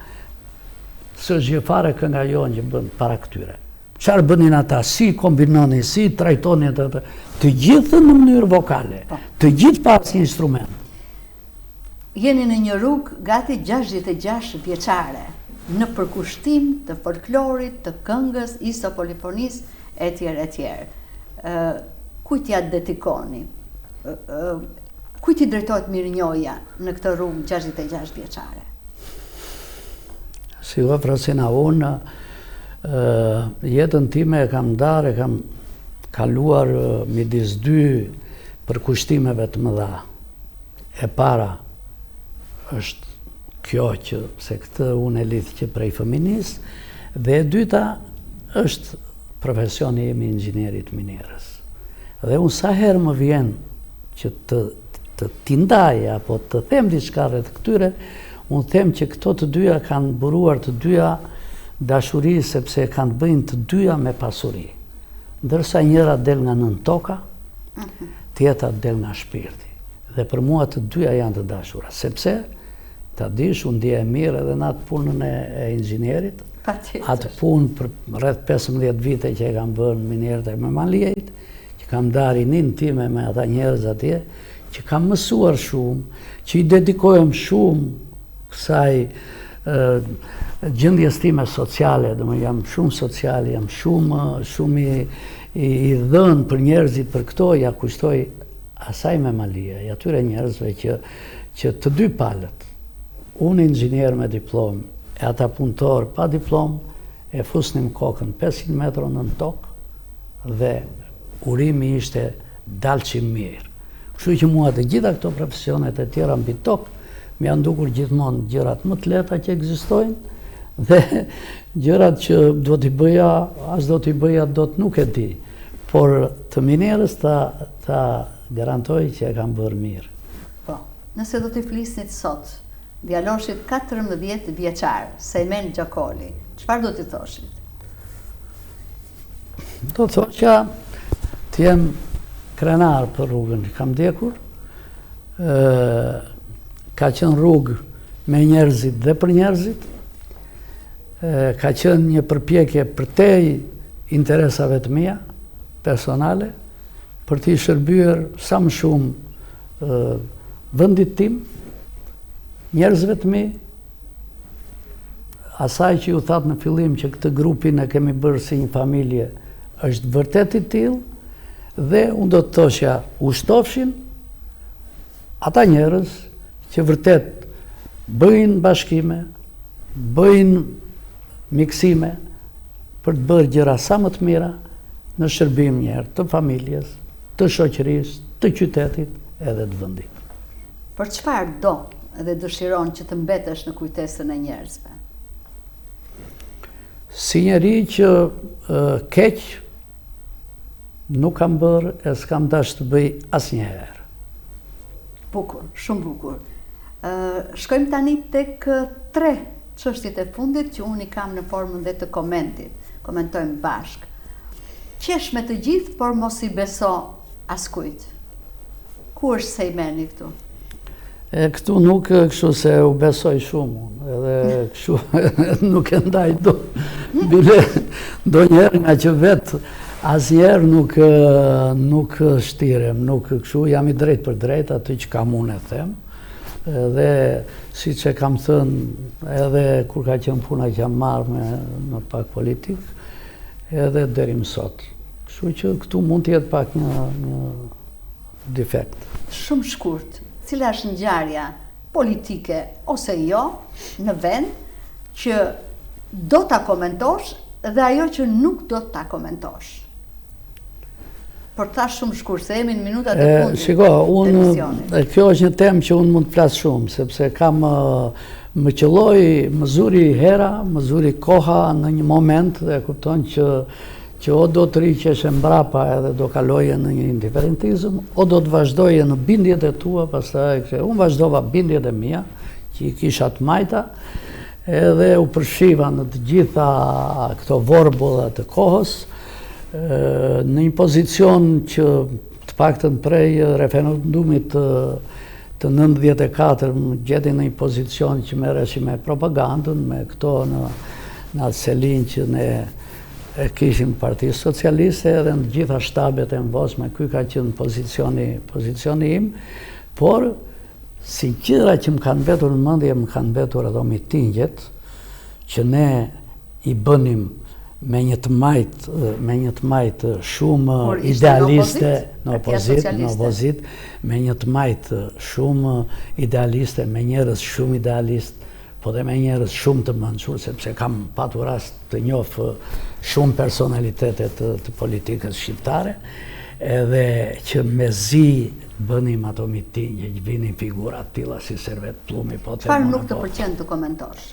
s'është gjë fare kënga jonë që bën para këtyre. Çfarë bënin ata, si kombinonin, si trajtonin ata, të gjithë në mënyrë vokale, po. të gjithë pa asnjë instrument. Jeni në një rrugë gati 66 vjeçare, në përkushtim të folklorit, të këngës, isopolifonisë, etj, etj. Kujt ia dedikoni? Kujt i drejtohet mirënjohja në këtë rrugë 66 vjeçare? Shiko Frosina, unë jetën time e kam ndarë, e kam kaluar midis dy përkushtimeve të mëdha. E para është kjo që se këtë unë e lidh që prej fëminisë, dhe e dyta është profesioni im i inxhinierit minierës. Dhe unë sa herë më vjen që të të t'i ndaj apo të them diçka rreth këtyre, unë them që këto të dyja kanë buruar të dyja dashuri sepse kanë të bëjnë të dyja me pasuri. Ndërsa njëra del nga nëntoka, mhm. tjetra del nga shpirti. Dhe për mua të dyja janë të dashura, sepse ta dish unë ndihem mirë edhe në atë punën e, e inxhinierit, atë punë për rreth 15 vite që e kam bërë në minierët e Memaliajt, që kam ndarë rininë time me ata njerëz atje, që kam mësuar shumë, që i dedikohem shumë kësaj gjendjes time sociale, domethënë jam shumë social, jam shumë shumë i i, i dhënë për njerëzit për këto, ia kushtoj asaj Memaliaj, atyre njerëzve që që të dy palët, unë inxhinier me diplomë e ata punëtorë pa diplomë, e fusnim kokën 500 metro nën tokë dhe urimi ishte dalçim mirë. Kështu që mua të gjitha këto profesionet e tjera mbi tokë më janë dukur gjithmonë gjërat më të lehta që ekzistojnë dhe gjërat që do t'i bëja, as do t'i bëja dot nuk e di. Por të minierës ta ta garantoj që e kam bërë mirë. Po. Nëse do t'i flisnit sot djaloshit 14 vjeçar, Sejmen Xhokoli, çfarë do t'i thoshit? Do të thosha të jem krenar për rrugën që kam ndjekur. Ë ka qenë rrugë me njerëzit dhe për njerëzit. Ë ka qenë një përpjekje përtej interesave të mia personale për t'i shërbyer sa më shumë vendit tim, njerëzve të mi. asaj që ju thatë në fillim që këtë grupin e kemi bërë si një familje, është vërtet i tillë dhe unë do të thoshja u shtofshin ata njerëz që vërtet bëjnë bashkime, bëjnë miksime për të bërë gjëra sa më të mira në shërbim njëherë të familjes, të shoqërisë, të qytetit edhe të vendit. Për çfarë do dhe dëshiron që të mbetesh në kujtesën e njerëzve? Si njeri që keq nuk kam bërë e s'kam dashtë të bëj asnjëherë. Bukur, shumë bukur. Shkojmë tani tek tre çështjet e fundit që unë i kam në formën dhe të komentit. Komentojmë bashkë. Qesh me të gjithë, por mos i beso askujt. Ku është Sejmeni këtu? E këtu nuk kështu se u besoj shumë unë, edhe kështu nuk e ndaj dot. Bile, ndonjëherë nga që vetë, asnjëherë nuk, nuk shtirem, nuk kështu, jam i drejtpërdrejtë atë që kam unë e them, dhe siç e kam thënë edhe kur ka qenë puna që jam marrë me, me pak politikë, edhe deri më sot. Kështu që këtu mund të jetë pak një, një defekt. Shumë shkurt, cila është ngjarja politike ose jo në vend që do ta komentosh dhe ajo që nuk do ta komentosh? Por ta shumë shkurt, se jemi në minutat e fundit. Shiko, unë, kjo është një temë që unë mund të flas shumë, sepse kam më qëlloi, më zuri hera, më zuri koha në një moment dhe kupton që që o do të rriqeshe mbrapa edhe do kaloje në një indiferentizëm, o do të vazhdoje në bindjet e tua, pastaj kështë. Unë vazhdova bindjet e mia, që i kisha të majta, edhe u përfshiva në të gjitha këto vorbulla të kohës, në një pozicion që të paktën prej referendumit të të 94 më gjeti në një pozicion që merreshim me propagandën, me këto në, në atë selinë që ne e kishim Partisë Socialiste edhe në të gjitha shtabet e mëvonshme, ky ka qenë pozicioni, pozicioni im, por si gjëra që më kanë mbetur në mendje, më kanë mbetur ato mitingjet që ne i bënim me një të majtë, me një të majtë shumë idealiste në opozitë, në opozitë, me një të majtë shumë idealiste, me njerëz shumë idealistë, po dhe me njerëz shumë të mençur, sepse kam patur rast të njoh shumë personalitete të, të politikës shqiptare, edhe që mezi bënim ato mitingje, që vinin figura të tilla si Servet Pllumi, po të Çfarë nuk të pëlqen të komentosh?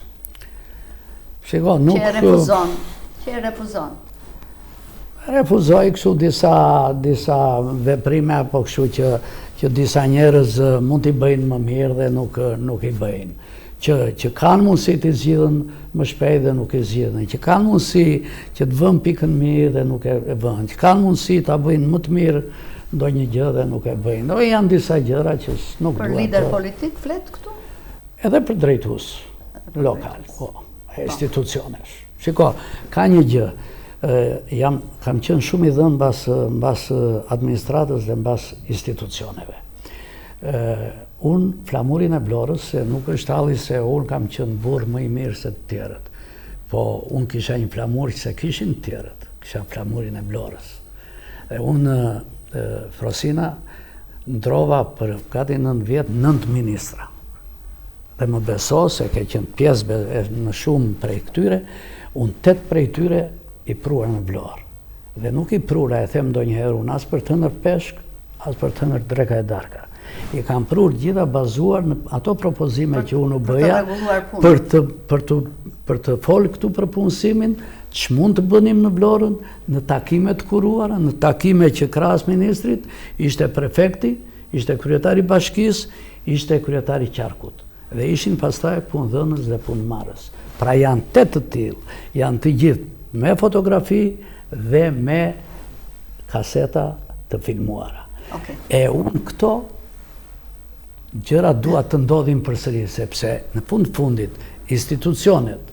Shiko, nuk... Që e refuzon, që e refuzon. Refuzoj kështu disa, disa veprime apo kështu që, që disa njerëz mund t'i bëjnë më mirë dhe nuk, nuk i bëjnë. Që, që kanë mundësi t'i zgjidhin më shpejt dhe nuk i zgjidhin, që kanë mundësi që të vënë pikën mbi i dhe nuk e, e vënë, që kanë mundësi ta bëjnë më të mirë ndonjë gjë dhe nuk e bëjnë. Do janë disa gjëra që nuk duhet. Për lider politik flet këtu? Edhe për drejtues lokal, po, po. institucionesh. Shiko, ka një gjë, jam, kam qenë shumë i dhënë mbas, mbas administratës dhe mbas institucioneve. Unë, flamurin e Vlorës, se nuk është halli se unë kam qenë burrë më i mirë se të tjerët, po unë kisha një flamur që s'e kishin të tjerët, kisha flamurin e Vlorës. Dhe unë, Frosina, ndrova për gati 9 vjet 9 ministra. Dhe më beso se ke qenë pjesë në shumë prej këtyre, unë 8 prej tyre i prura në Vlorë. Dhe nuk i prura, e them ndonjëherë unë as për të hënër peshk, as për të hënër dreka e darka. I kam prurë gjitha bazuar në ato propozime që unë u bëja për të, për të, për të folë këtu për punësimin, ç'mund të bënim në Vlorën, në takime të kuruara, në takime që krahas ministrit, ishte prefekti, ishte kryetari i bashkisë, ishte kryetari i qarkut. Dhe ishin pastaj punëdhënës dhe punëmarrës. Pra janë 8 të tillë, janë të gjithë me fotografi dhe me kaseta të filmuara. Okay. E unë këto gjëra dua të ndodhin përsëri, sepse në fund fundit, institucionet,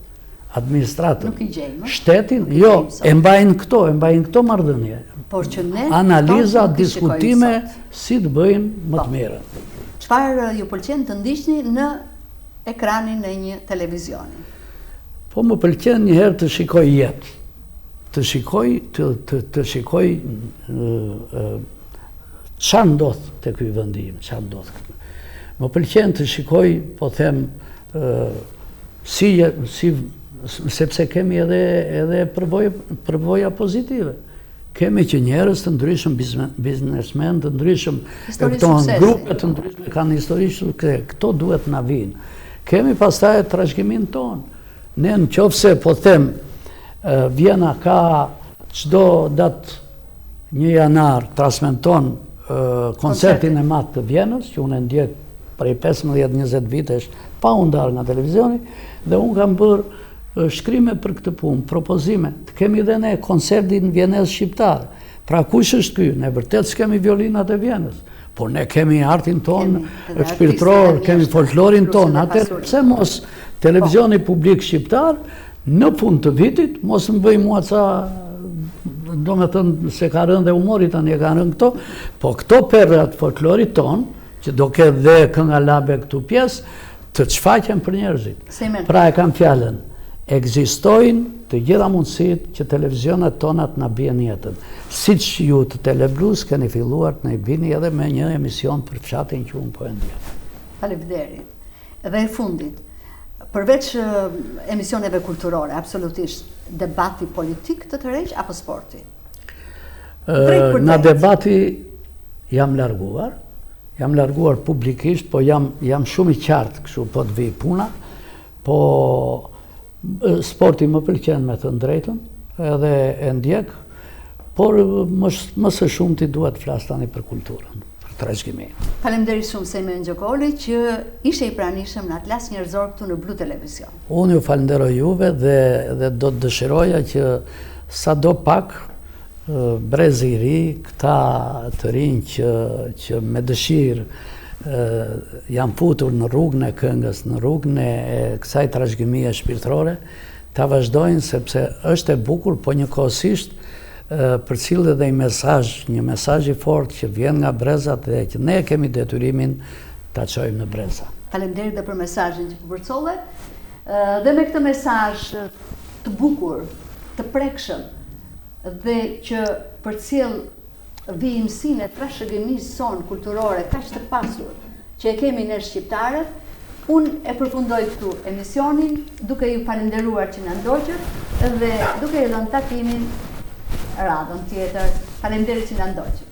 administratën, shtetin, jo, e mbajnë këto, e mbajnë këto marrëdhënie. Por që ne analiza, diskutime, si të bëjmë më të po. mirën. Çfarë ju pëlqen të ndiqni në ekranin e një televizioni? Po më pëlqen një herë të shikoj jetë. Të shikoj, të, të, të shikoj ça ndodh te ky vendi im, ça ndodh. Më pëlqen të shikoj, po them, si, si, sepse kemi edhe, edhe përvoja, përvoja pozitive. Kemi që njerëz të ndryshëm, biznesmenë të ndryshëm, këto grupe të ndryshme kanë histori suksesi, këto duhet na vijnë. Kemi pastaj trashëgiminë tonë. Ne në qoftë se po them, Vjena ka çdo datë një janar transmeton koncertin e madh të Vjenës, që unë e ndjek prej 15-20 vitesh pa u ndarë nga televizioni, dhe unë kam bërë shkrime për këtë punë, propozime, të kemi dhe ne koncertin vjenez shqiptar. Pra kush është ky? Ne vërtet s'kemi violinat e Vjenës, por ne kemi artin tonë shpirtëror, kemi folklorin tonë. Atëherë pse mos televizioni po. publik shqiptar në fund të vitit mos më bëj mua ca domethënë se ka rënë dhe humori tani e kanë rënë këto, po këto perla të folklorit tonë, që do ketë dhe kënga labe këtu pjesë, të shfaqen për njerëzit. Pra e kam fjalën, ekzistojnë të gjitha mundësitë që televizionet tona të na bien jetën. Siç ju të Teleblus keni filluar të na i bini edhe me një emision për fshatin që unë po e ndjek. Faleminderit. Dhe e fundit, përveç emisioneve kulturore, absolutisht, debati politik të tërheq apo sporti? Nga debati jam larguar, Jam larguar publikisht, po jam jam shumë i qartë kështu po të vijë puna, po sporti më pëlqen me thënë drejtën, edhe e ndjek, por më, më së shumti dua të flas tani për kulturën, për trashëgiminë. Faleminderit shumë Sejmen Gjokoli që ishe i pranishëm në Atlas Njerëzor këtu në Blu Televizion. Unë ju falënderoj juve dhe dhe do të dëshiroja që sado pak Brezi i ri, këta të rinj që që me dëshirë janë futur në rrugën e këngës, në rrugën e kësaj trashëgimie shpirtërore, ta vazhdojnë sepse është e bukur, po njëkohësisht përcjell edhe një mesazh, një mesazh i fortë që vjen nga brezat dhe që ne kemi detyrimin ta çojmë në breza. Faleminderit dhe për mesazhin që po përcolle. Dhe me këtë mesazh të bukur, të prekshëm, dhe që përcjell vijimësinë e trashëgimisë sonë kulturore kaq të pasur që e kemi ne shqiptarët, unë e përfundoj këtu emisionin duke ju falënderuar që na ndoqët dhe duke ju lënë takimin radhën tjetër. Faleminderit që na ndoqët.